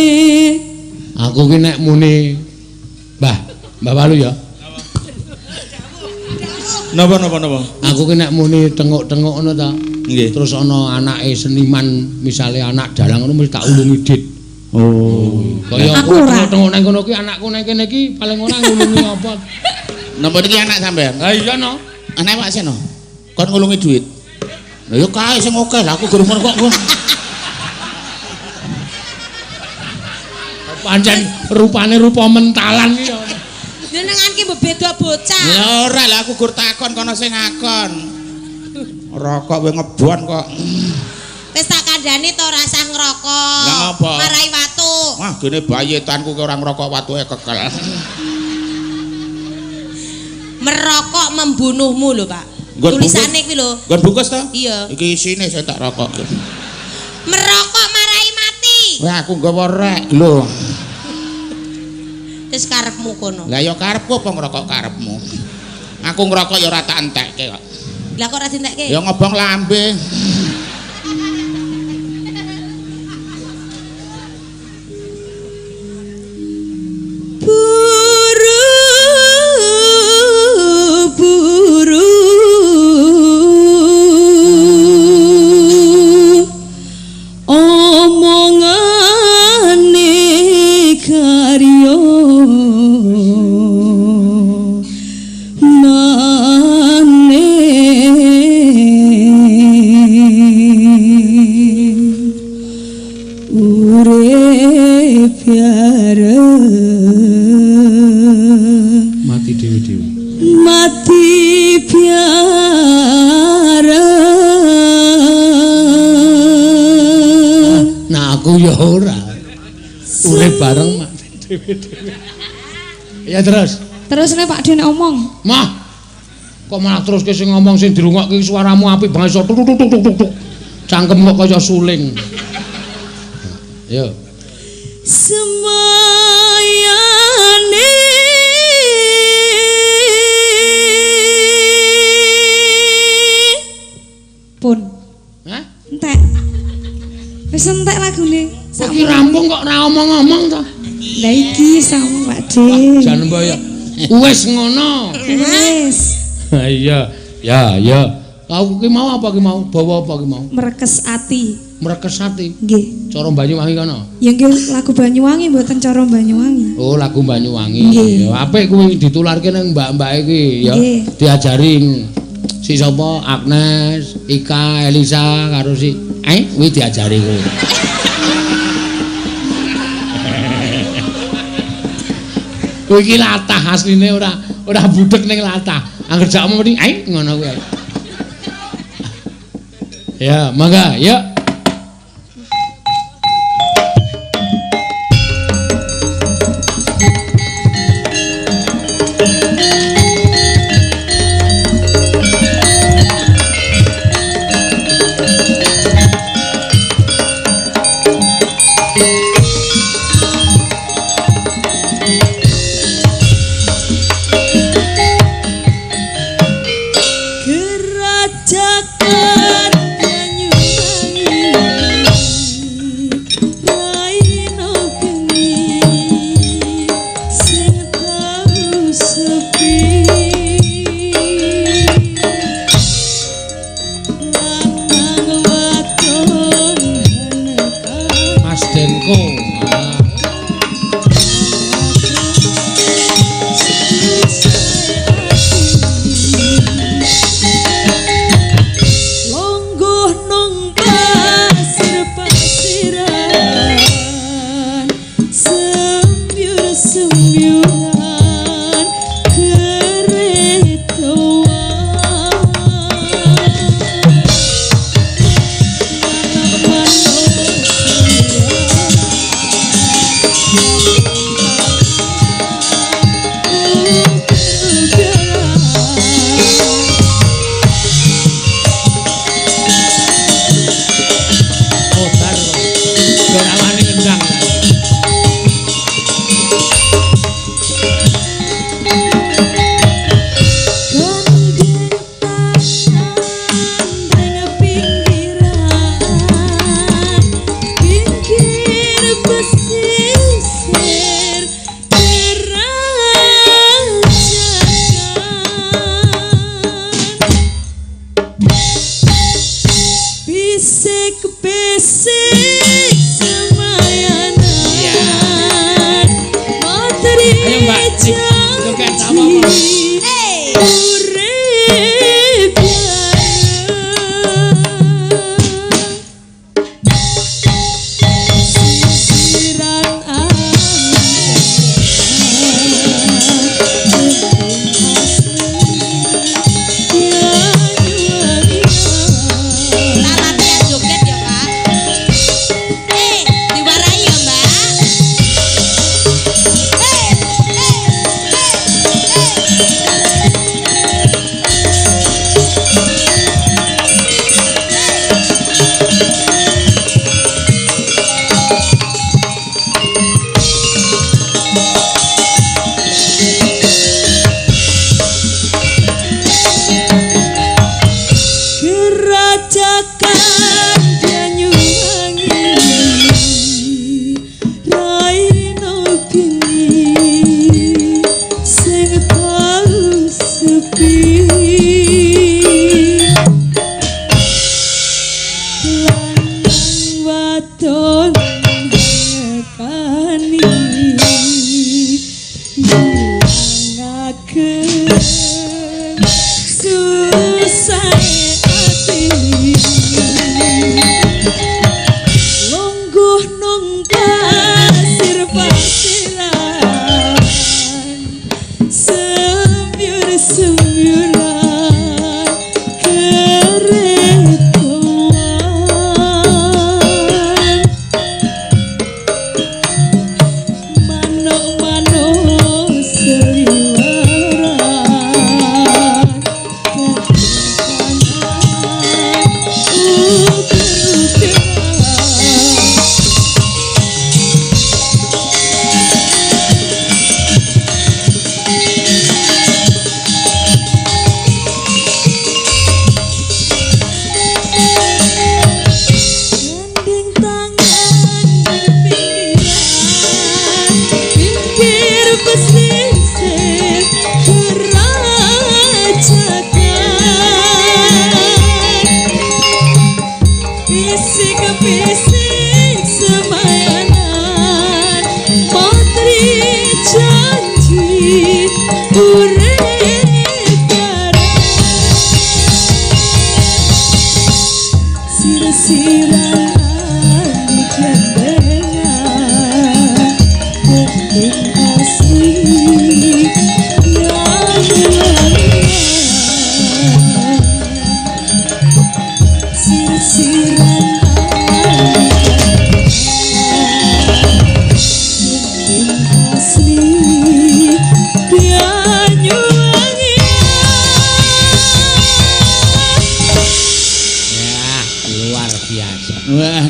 semayane Aku ki nek muni Mbah, Mbah Walu ya. Napa napa napa? Aku ki nek muni tenguk-tenguk ngono ta. Nggih. Terus ana anake seniman, misale anak dalang ngono mesti tak ulungi dit. Oh. Kaya Aku ora. tenguk-tenguk nang kono ki anakku nang kene iki paling ora ngulungi apa. Napa niki anak sampean? Lah iya no. Anak Pak Seno. Kon ngulungi duit. Lah ya kae sing akeh lah aku gurung kok. Pancen rupane rupa mentalan ki ya. Jenengan ki beda bocah. Ya ora lah aku gur takon kono sing ngakon. Rokok kowe ngebon kok. Wis tak kandhani to ora usah ngrokok. Lah ngapa? Marai watuk. Wah, gene bayetanku ki ora ngrokok watuke kekel. Merokok membunuhmu lho, Pak. Nggon Tulisane kuwi lho. Nggon bungkus to? Iya. Iki isine saya tak rokok. Merokok marai mati. Wah, aku nggawa rek lho. Wis karepmu kono. Lah ya karepku apa ngrokok karepmu? Aku ngrokok ya ora tak entekke kok. Lah kok ora dientekke? Ya ngobong lambe. Buru buru omongane karyo mane urip bareng Mati dhewe-dhewe. mati biareng Nah aku ya ora. Urip bareng mati dhewe-dhewe. Ya terus. terus nih Pak Den omong Mah. Kok malah terus ke sing ngomong sing dirungokke suaramu apik banget iso tuk tuk tuk tuk tuk. Cangkem kok kaya suling. Yo. semayane pun Hah? entek wis entek lagune. Kok iki rampung kok ora omong-omong to? Lah iki sama Pak De. Jan mbok ya. Wis ngono. Wis Ha iya. Ya, ya. Aku ki mau apa ki mau? Bawa apa ki mau? merekes ati. Merekes ati. Nggih. Cara Banyuwangi kono. Ya nggih lagu Banyuwangi mboten cara Banyuwangi. Oh, lagu Banyuwangi. Nggih. Ya apik kuwi ditularke nang mbak-mbake kuwi ya. Nggih. Diajari si sapa Agnes, Ika, Elisa karo si kuwi diajari kuwi. Kuwi iki latah asline ora ora budhek ning latah. Angger jakmu muni ngono kuwi. Ya, mangga, yuk. Gerajakan Banyuwangi Raino geni sing tau sepi lanang wadon hanekani Mas Denko. Ah. Lungguh nang pasir pasiran sembyur sembyuran keretoan Kobar. Ora wani ngendang. Gandeng tangan pinggiran pinggir pesisir kerajaan bisik-bisik semayanan materi Ayo, Mbak, joget sama apa? janji urip bareng. Sisiran angin Tak latihan joget ya, Pak. Eh, diwarai ya, Mbak. Eh, eh, eh, eh. Gerajakan Banyuwangi Raino geni sing tau sepi lanang wadon ngekani ngilangake susah ati lungguh nang pasir pasiran sembyur sembyuran keretoan manuk-manuk seliweran uger-ugeran.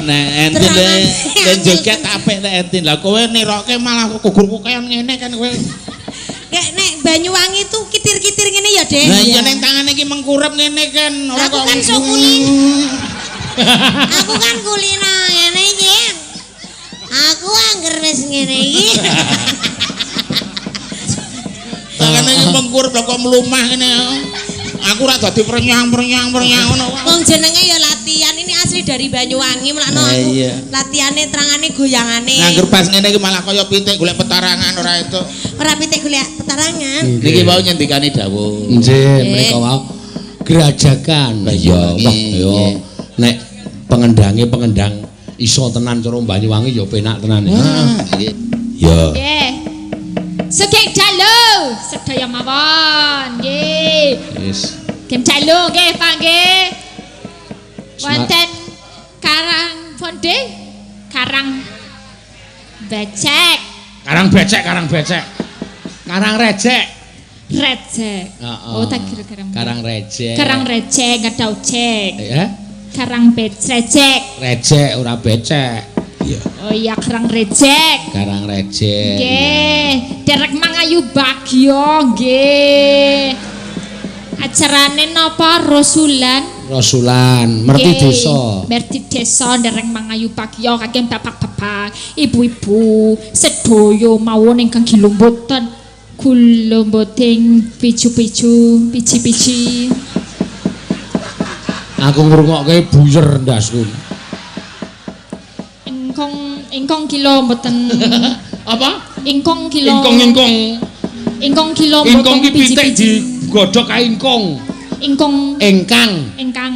Nek Entin le joget apik nek Entin. Lah kowe niroke malah kugur kokean ngene kan kowe. Kayak nek Banyuwangi tuh kitir-kitir ngene ya, Dek. Lah iya ning tangane iki mengkurep ngene kan. Lah, aku kan sok kulino. Aku kan kulino ngene iki. Aku angger wis ngene iki. Tangane iki mengkurep lah kok mlumah ngene. Aku ora dadi prenyang-prenyang ngono. Wong jenenge ya latihan, ini asli dari Banyuwangi mulakno aku. Latihane terangane goyangane. Nganggur pas ngene iki malah kaya pitik golek petarangan ora itu. Ora pitik golek petarangan. Niki wau nyendikane dawuh. Nggih, menika wau Grajagan. Iya, wah ya nek pengendange pengendang iso tenan cara Banyuwangi ya penak tenan. Nggih. Ya. Nggih. Sugeng dalu sedaya mawon. Nggih. Wis. Sugeng dalu nggih Pak nggih. Wonten Karang Fonde, Karang Becek. Karang Becek, Karang Becek. Karang Rejek. Rejek. Heeh. Oh, tak kira Karang. Karang Rejek. Karang Rejek enggak tau cek. Ya. Karang Becek. Rejek ora becek. Iya. Oh iya Karang Rejek. Karang Rejek. Nggih, derek mangayu bagya nggih. Acarane napa Rasulan? Rasulan, merti desa. Merti desa derek mangayu bagya kagem bapak-bapak, ibu-ibu, sedaya mawon ingkang gilumbutan gulumbuting picu-picu, pici-pici. Aku ngrungokke buyer ndasku. Ingkong kilo mboten. Apa? Ingkong kilo. Ingkong. Ingkong kilo mboten. Ingkong ki pitik digodhog kae ingkong. Ingkong. Ingkang. Ingkang.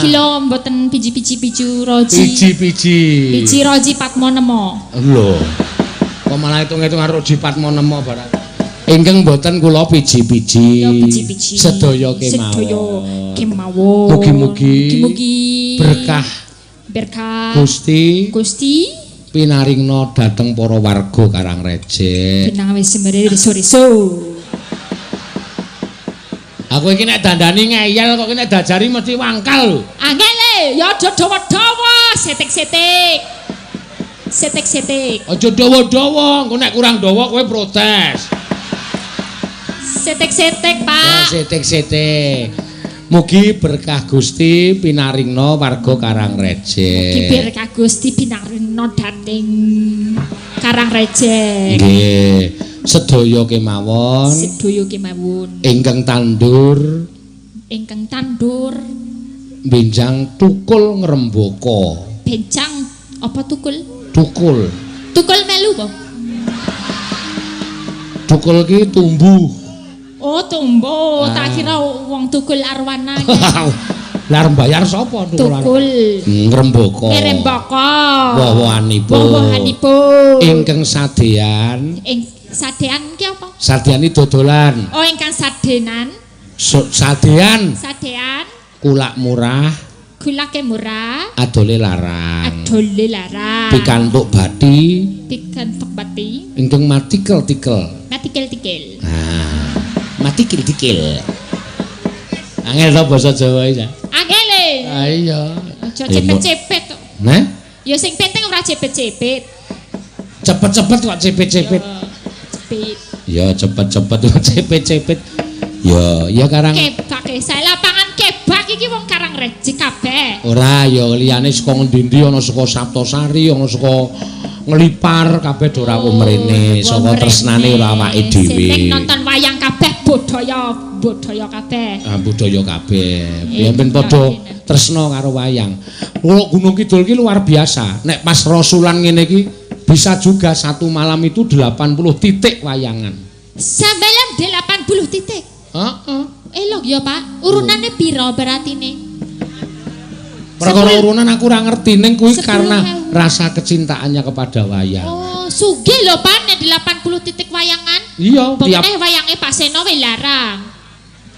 Kilo mboten piji-piji piju roji. Piji-piji. Piji roji patmo nemo. Lho. Kok malah hitung-hitung roji patmo nemo barang. Ingkang mboten kula piji-piji. Piji-piji. Sedaya kemawon. Sedaya kemawon. Mugi-mugi. Mugi-mugi berkah berkah Gusti Gusti pinaringna dhateng para warga Karang Rejek. Pinang wis semere reso-reso. Aku iki nek dandani ngeyel kok nek dajari mesti wangkal lho. Angel e, ya aja dawa-dawa, setik-setik. Setik-setik. Aja dawa-dawa, engko nek kurang dawa kowe protes. Setik-setik, Pak. Setik-setik. Mugi berkah Gusti pinaringna warga Karang Rejek. Mugi berkah Gusti pinaringna dhateng Karang Rejek. Nggih. Sedaya kemawon. Sedaya kemawon. Ingkang tandur. Ingkang tandur. Benjang tukul ngrembaka. Benjang apa tukul? Tukul. Tukul melu apa? Tukul ki tumbuh. Oh, tumbuh. Tak kira wong tukul arwana. Lah arep bayar sapa tukul? Tukul. Ngrembaka. Ngrembaka. Woh-wohanipun. Woh-wohanipun. Ingkang sadean. Ing sadean ki apa? Sadean iki dodolan. Oh, ingkang sadenan. Sadean. Sadean. Kulak murah. Kulake murah. Adole larang. Adole larang. Pikantuk bati. Pikantuk bati. Ingkang matikel-tikel. Matikel-tikel. Nah. Matikil-tikil. Angel to basa Jawa iki. Angel e. Ah iya. Aja cepet-cepet to. Nah? Ya sing penting ora cepet-cepet. Cepet-cepet kok cepet-cepet. Cepet. Ya cepet-cepet kok cepet-cepet. Ya, ya Karang Kebak e. Saya lapangan kebak iki wong Karang Rejek kabeh. Ora ya liyane saka ngendi-endi ana saka Saptosari, ana saka Nglipar kabeh do rawuh mrene, saka tresnane ora awake dhewe. Sing nonton wayang kabeh budaya, budaya kabeh. Ah budaya kabeh. Ya ben padha tresna karo wayang. Kula Gunung Kidul ki luar biasa. Nek pas rasulan ngene iki bisa juga satu malam itu 80 titik wayangan. Semalam 80 titik. Heeh. Elok ya, Pak. Urunane pira beratine? Perkara urunan aku ora ngerti ning kuwi karena rasa kecintaannya kepada wayang. Oh, sugih lho Pak nek 80 titik wayangan. Iya, tiap wayange Pak Seno wis larang.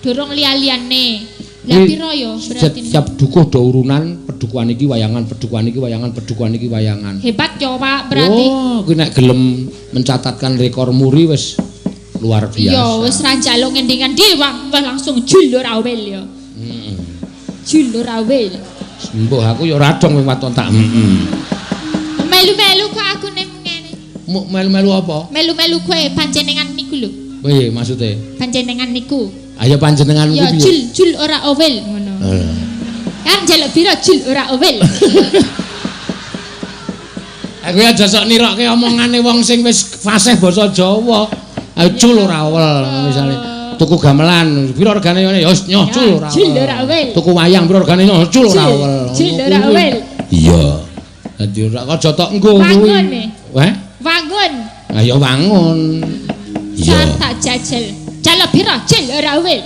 Durung liya-liyane. Lah pira ya berarti? Setiap dukuh do urunan pedukuhan iki wayangan, pedukuhan iki wayangan, pedukuhan iki wayangan. Hebat yo Pak berarti. Oh, kuwi nek gelem mencatatkan rekor muri wis luar biasa. Iya, wis ra njaluk ngendi-ngendi wah langsung julur awel ya. Heeh. Julur awel. Mbuh aku ya ora dong wing waton tak. Melu-melu kok aku ning ngene. Melu-melu apa? Melu-melu kowe panjenengan niku lho. Piye maksude? Panjenengan niku. Ayo panjenengan Ya kuwi piye? jul jul ora owel ngono. Kan njaluk pira jul ora owel. Aku aja sok nirokke omongane wong sing wis fasih basa Jawa. Ayo cul ora owel misale. Tuku gamelan pira regane ngene ya wis nyoh cul ora. Jul ora owel. Tuku wayang pira regane nyoh cul ora owel. Jul ora owel. Iya. Dadi ora aja tok nggo kuwi. Wangun e. Weh? Wangun. Ayo wangun. Iya. Tak jajal. Jaluk pira jul ora owel.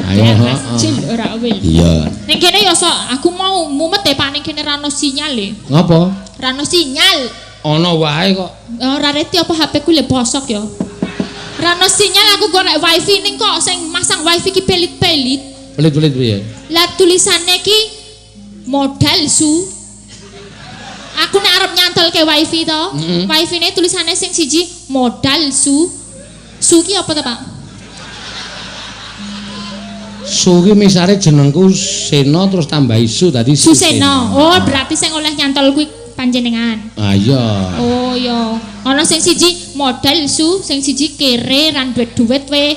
Ayo Mas heeh. jul ora owel. Iya. Ning kene ya sok aku mau mumet e Pak ning kene ra ono sinyal e. Ngopo? Ra ono sinyal. Ana wae kok. Ora reti apa HP ku le bosok ya. Ra ono sinyal aku golek wifi ning kok sing masang wifi ki pelit-pelit. Pelit-pelit piye? Lah tulisannya ki modal su. Aku nek arep nyantol ke wifi to, wifi-ne tulisannya sing siji modal su. Su ki apa to, Pak? Su ki misale jenengku Sena terus tambahi su dadi Susena. Oh, berarti sing oleh nyantol kuwi panjenengan. Ah iya. Oh iya. Ana sing siji modal su, sing siji kere ran duit-duit we.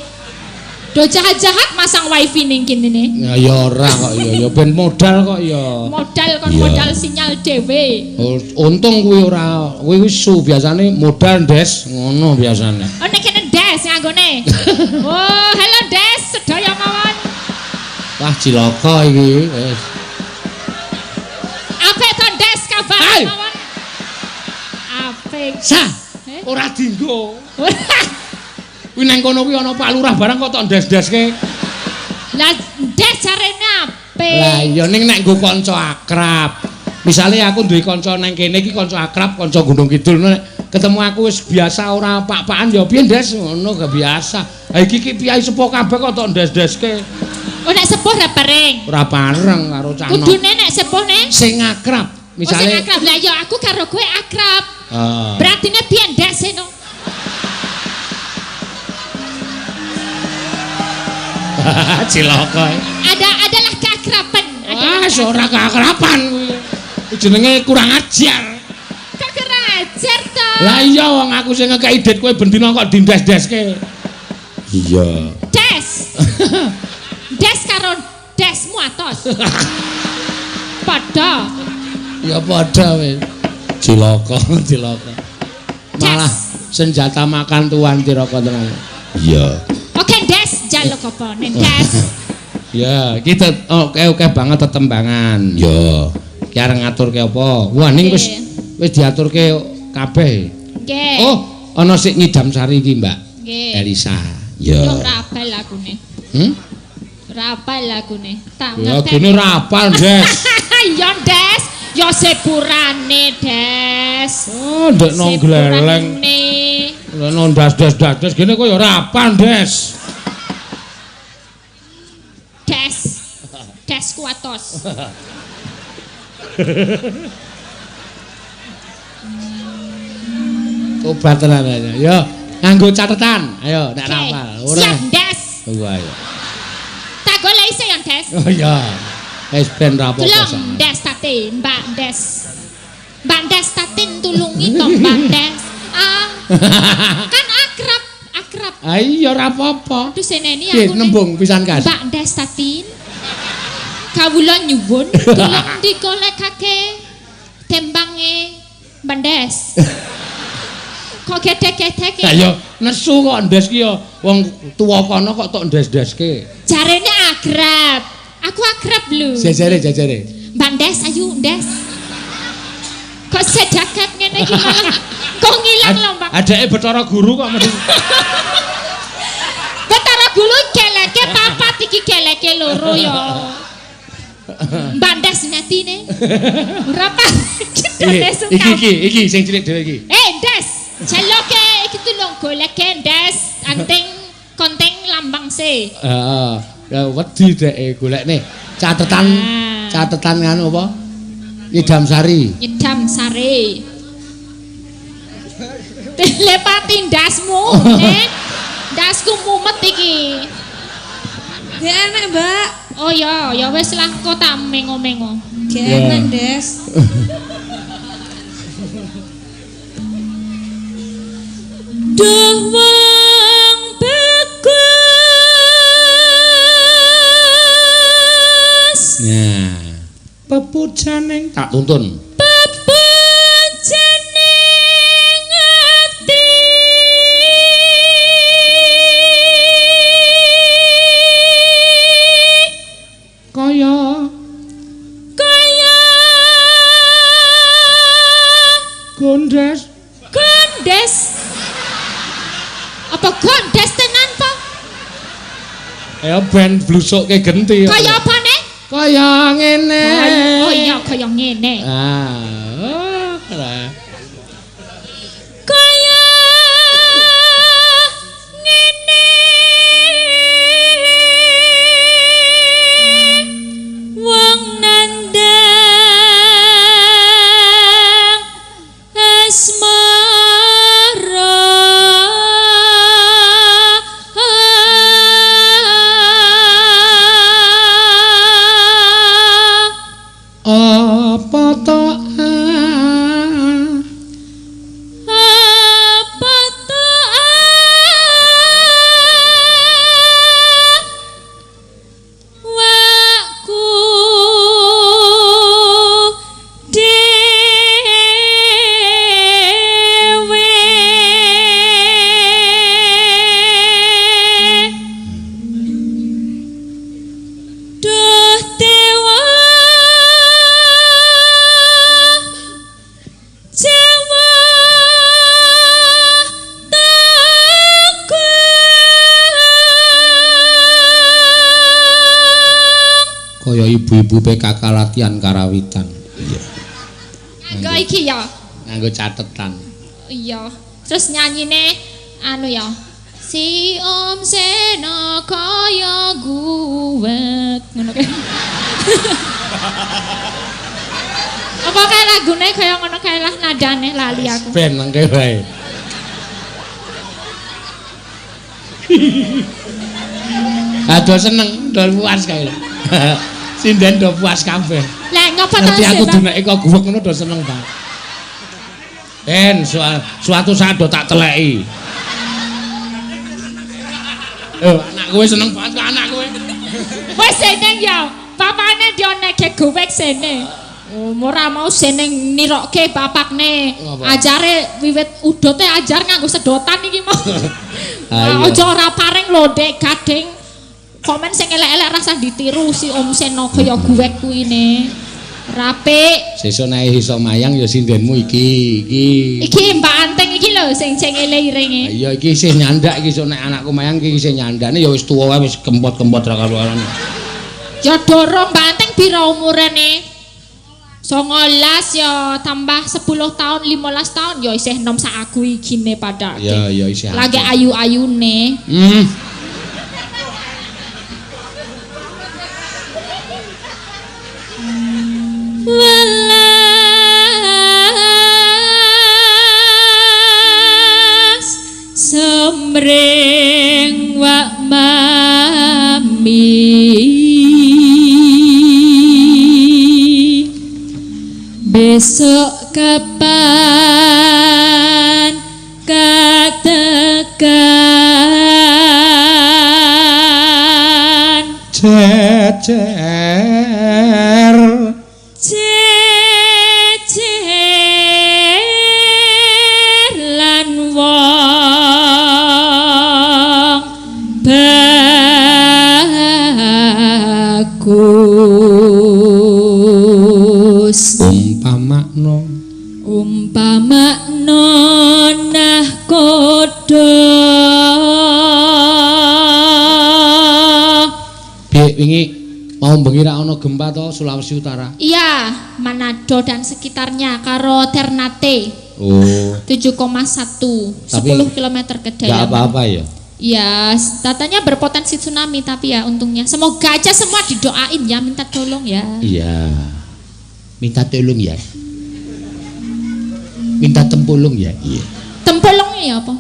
Do jahat-jahat masang wifi ning kene ne. Ya ya ora kok ya ya ben modal kok ya. Modal kon Iya. modal sinyal dhewe. Oh, untung kuwi ora kuwi wis su biasane modal des ngono biasane. Oh ning kene des nganggone. Oh, halo des, sedaya mawon. Wah cilaka iki wis. Apik to des kabar Hai. mawon. Apik. Sah. Eh? Ora dinggo. Kuwi nang kono kuwi ana Pak Lurah barang kok tok des-deske. Lah des jarene apik. Lah iya ning nek nggo kanca akrab. Misale aku duwe kanca nang kene iki kanca akrab, kanca Gunung Kidul nek ketemu aku wis biasa ora pak-pakan ya piye Des ngono gak biasa. Ha iki ki piyai sepuh kabeh kok tok des-deske. Oh nek sepuh ra bareng. Ora bareng karo cah nom. Kudune nek sepuh ne Sing akrab. Oh, sing Misale akrab. Lah ya aku karo kowe akrab. Ah. Berarti ne piye des no? Cilaka. Ada adalah keakraban. Wah, ora keakraban kuwi. Jenenge kurang ajar. Kok kurang ajar to? Lah iya wong aku sing ngekeki dit kowe bendina kok dindes-deske. Iya. Des. Des karo desmu atos. Padha. Ya padha wis. Cilaka, cilaka. Malah senjata makan tuan Tiraka tenan. Iya. Oke Des, jaluk apa nen Des? Ya, iki oke banget tetembangan. Iya. Ki arep ngaturke apa? Wah, ning wis wis diaturke kabeh. Nggih. Oh, ana sik nyidam sari iki, Mbak. Nggih. Elisa. Iya. Yo ora apal lagune. Hmm? Ora apal lagune. Tak Ya ngerti. gene ora apal, Des. Ya Des, ya sepurane Des. Oh, ndekno gleleng. Sepurane. Ndekno das-das-das gene kok ya ora apal, Des. Des. Des kuatos. Tobat tenan aja. Yo, nganggo catetan. Ayo, nek Oke. rapal. Ora. Siap Des. Wah, ya. Tak goleki sik ya Des. Oh iya. Wis ben ra apa-apa. Tulung Des Tatin, Mbak Des. Mbak Des Tatin tulungi to Mbak Des. Ah. Kan akrab, akrab. Ah iya ora apa-apa. Aduh seneni Piye aku nih. nembung pisan kas. Mbak Des Tatin. Kawula nyuwun tulung digolekake tembange Mbak Des. Kok gedek-gedek Lah ya nesu kok ndes ki ya wong tuwa kono kok tok ndes-ndeske. Jarene akrab. Aku akrab lho. Jajare jajare. Mbak Des ayu Des. Kok sedakat ngene iki malah kok ngilang lho Mbak. Adeke Bathara Guru kok mesti Bathara Guru keleke papat iki keleke loro ya. Mbak Des ngatine. Ora pas. Iki iki iki sing cilik dhewe iki. Eh Des, jaloke iki tulung goleke Des, anting konteng lambang C. Heeh. Ya wedi dheke golekne catetan catetan nganu apa? Nyidam sari. Nyidam sari. Telepati ndasmu, eh. Ndasku mumet iki. Gak enak, Mbak. Oh ya, ya wis lah kok tak mengo-mengo. Gak enak, Des. Duh wong bagus. Nah, pepujaning tak tuntun. Pepujaning ati. Kaya Kaya gondes. Gondes. Apa gondes tenan po? Ya ben blusukke genti. Kaya apa ne? Kaya ngene. Oh iya kaya ngene. Ah, ora. Kaya ngene. Wong nandang asmara. Apa to Apa to awakku dhewe Duh dewa Jawa Tegung. Kaya ibu-ibu PKK latihan karawitan. Iya. Nganggo iki ya. Nganggo catetan. Iya. Terus nyanyine anu ya. Si Om Seno kaya guwek ngono kae. Apa kae lagune kaya ngono kae lah nadane lali aku. Ben mengke wae. Aduh seneng, do puas kae. Sinden do puas kabeh. Lah ngapa to Nanti aku sih, Bang? duneke kok guwek ngono do seneng banget. Ben suatu saat do tak teleki. Anak kowe seneng banget kok anak kowe. Wes seneng ya. Bapakne dioneke gowek sene. Oh, ora mau seneng nirokke bapakne. Ngapa? Ajare wiwit udote ajar nganggo sedotan iki mau. Ah, iya. Aja ora paring lho, Dek Gading. Komen sing elek-elek rasa ditiru si Om Seno kaya guwek kuwi ne. Rapik. Sesuk nek iso mayang ya sindenmu iki, iki. Iki Mbak Anting iki lho sing cengele iringe. Iya iki isih nyandak iki sok nek anakku mayang iki isih nyandakne ya wis tuwa wae wis kempot-kempot ra karuan. Ya dorong Mbak Anting pira umurane? 19 ya tambah 10 tahun 15 tahun ya isih enom sak aku ikine pada. Ya ya isih. Lagi ayu-ayune. Welas semring wak mami besok kapan katekan Jejer. Jejer lan wong bagus Umpamakno umpamakno nahkoda. Piye wingi mau bengi ra ana gempa to Sulawesi Utara? Iya, Manado dan sekitarnya karo Ternate. Oh, 7,1 Tapi 10 km ke enggak dalam. apa-apa ya. Iya, katanya berpotensi tsunami tapi ya untungnya. Semoga aja semua didoain ya, minta tolong ya. Iya. Minta tolong ya. Minta tempulung ya. Iya. Tempolongnya ya apa?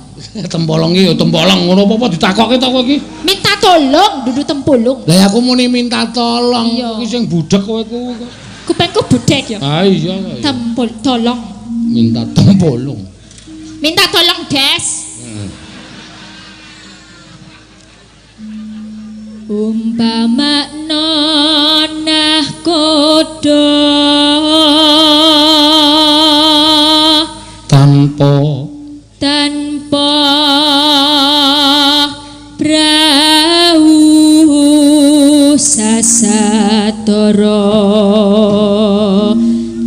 Tempolong iki ya tempolong ngono apa-apa ditakokke to kowe iki. Minta tolong dudu tempulung. Lah aku muni minta tolong. Iya. Iki sing budhek kowe kuwi kok. Kupengku budhek ya. Ah iya kok. Tempul tolong. Minta tempulung. Minta tolong, Des. Umpama nahkoda tanpa tanpa prau sasatara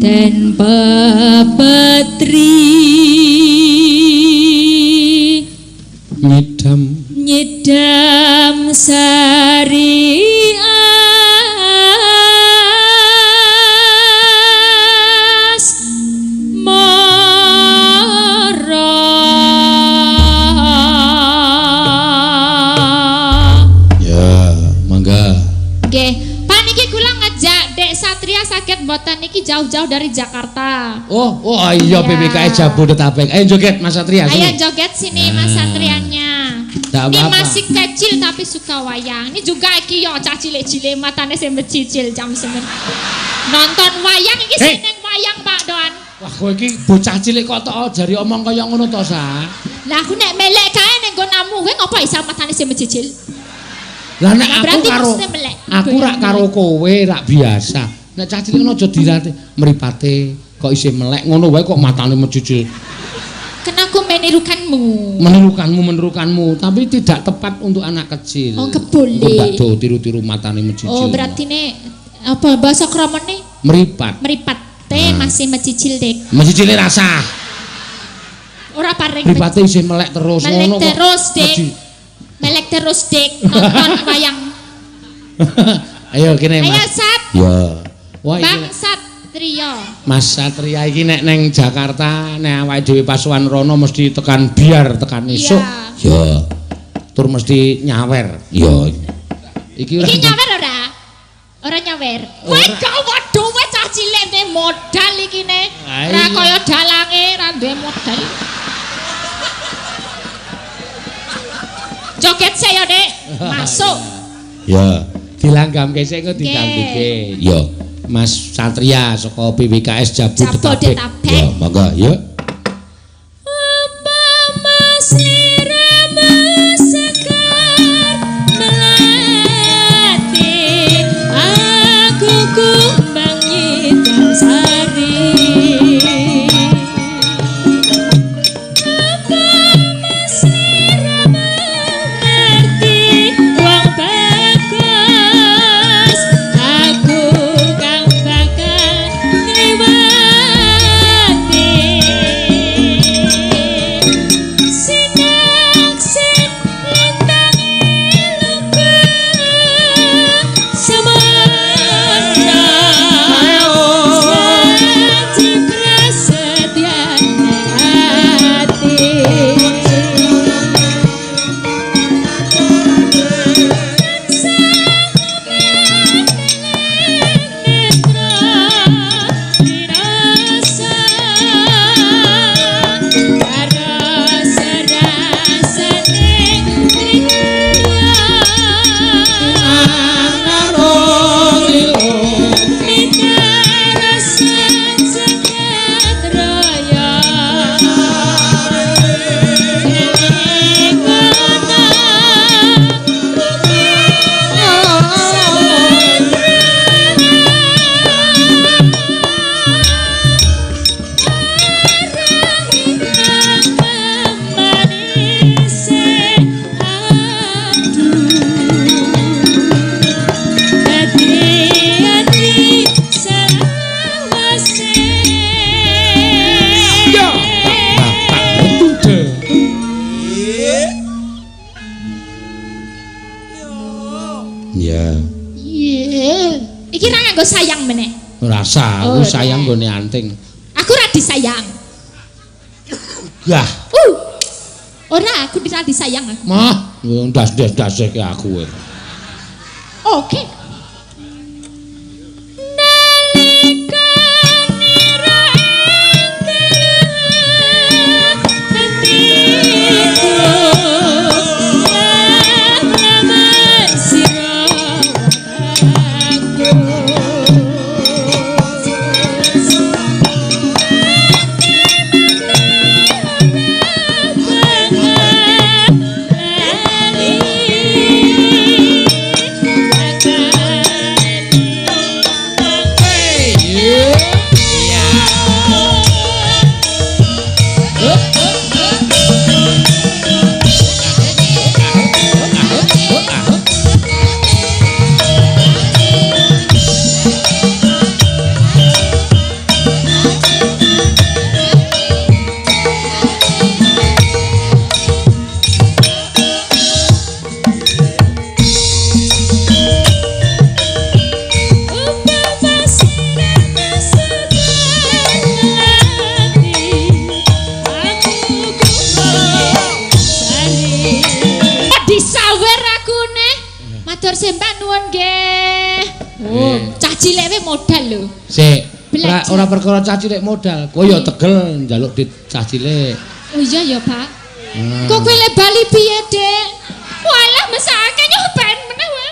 den pepetri nyidam nyidam sari as mara. Ya, mangga. Nggih, Pak niki kula ngejak Dek Satria saged mboten niki jauh-jauh dari Jakarta. Oh, oh iya Iya. PPKS Jabodetabek. Ayo joget Mas Satria Ayo sini. joget sini Mas Satrianya. Nggak Ini apa-apa. masih kecil tapi suka wayang. Ini juga iki yo cah cilik-cilik matane sing becicil jam semen. Nonton wayang iki Hei. seneng wayang Pak Doan. Wah, kowe iki bocah cilik kok tok jari omong kaya ngono to, Sa. Lah aku nek melek kae ning nggonamu kowe ngopo isa matane sing becicil? Lah nek Lah, aku berarti karo maksudnya melek. aku rak karo kowe rak biasa. Nek cah cilik ngono aja dirate mripate kok isih melek ngono wae kok matane mejujul. Kena aku menirukanmu. Menirukanmu menirukanmu, tapi tidak tepat untuk anak kecil. Oh, kebole. Engko mbak do tiru-tiru matane mejijil. Oh, berarti nek apa bahasa kramane meripat. mripate masih mecicil Dek. Mejijile rasah. Ora paring Mripate isih melek terus melek ngono kok. terus, Dek. Melek terus, Dek. Nonton wayang. Ayo kene Ayo Mas. Sat, Ya. Wah, iki Bang Satrio. Mas Satria iki nek neng Jakarta nek awake dhewe pasukan rono mesti tekan biar tekan esuk Iya. Ya. tur mesti nyawer. Ya. Iki ora Iki nyawer ora? Ora nyawer. Kowe gak waduh kowe cah cilik ne modal iki ne. Ah, Ora iya. kaya dalange ora duwe modal. Joget saya, Dek. Masuk. Ya. Dilanggamke sik kok didangduke. Ya. Mas Satria saka PWKS Jabodetabek. Jabodetabek. Ya, mangga. Ya. Apa mas liramu sekar melati aku kumbang nyidam sari. Apa mas liramu ngerti wong bagus aku kang bakal ngliwati. Sinaksin lintangi luka semana janji prasetya ati. Ya. Iya. Iki ra nganggo sayang meneh. Rasa Oh, aku sayang ora. nggone anting. Aku ra disayang. Gah, Ora, aku ra disayang aku. mah, ndas-ndas-ndaseke aku. Oke. Nalika nira ing dalu atiku lama Matur sembah nuwun nggih. Oh, cah cilik we modal lho. Sik, ora Belajar. ora perkara cah cilik modal. Kowe ya tegel njaluk dit cah cilik. Oh iya ya, Pak. Kok kowe le bali piye, Dek? Walah mesake nyobain meneh wae.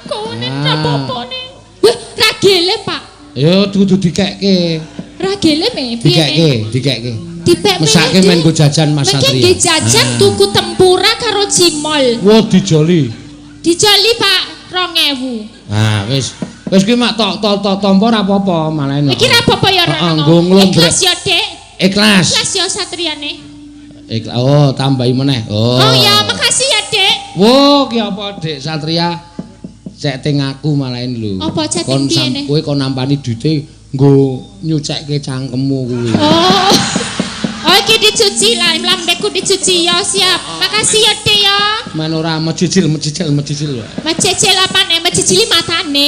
Kowe Ah. apa-apane. Wah, ragele, Pak. Ya kudu dikekke. Ragele me piye? Dikekke, dikekke. Dipek Mesake men nggo jajan Mas Mengke Satria. nggih jajan Ah. tuku tempura karo cimol. Wah, dijoli. Dijoli, Pak, 2000. Ah, wis. Wis kuwi mak tok tok tok tampa ora apa-apa malah enak. Iki ra apa-apa ya Heeh, Rano. nggo nglondrek. Ikhlas ya, Dek. Ikhlas. Ikhlas ya satriane. Ikhlas. Oh, tambahi meneh. Oh. Oh ya, makasih ya, Dek. Wo, ki apa Dik Satria? Chatting aku malahin lho. Apa chatting Kon piye ne? Kowe kon nampani duite nggo nyucekke cangkemmu kuwi. Oh. Oh, iki dicuci lah, lambeku dicuci ya, siap. Makasih ya, Dek ya. Men ora mecicil mecicil mecicil. Mececil apane? Mecicili matane.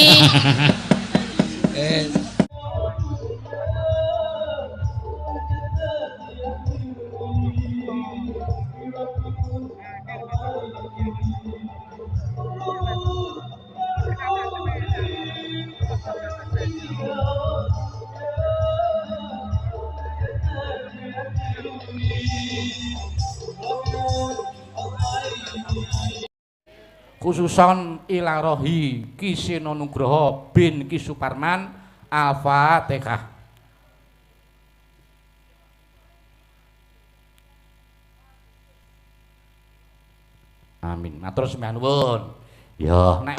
Khususon ilarohi Ki Seno Nugroho bin Ki Suparman. Al-Fatihah. Amin. Matur sembah nuwun. Ya, nek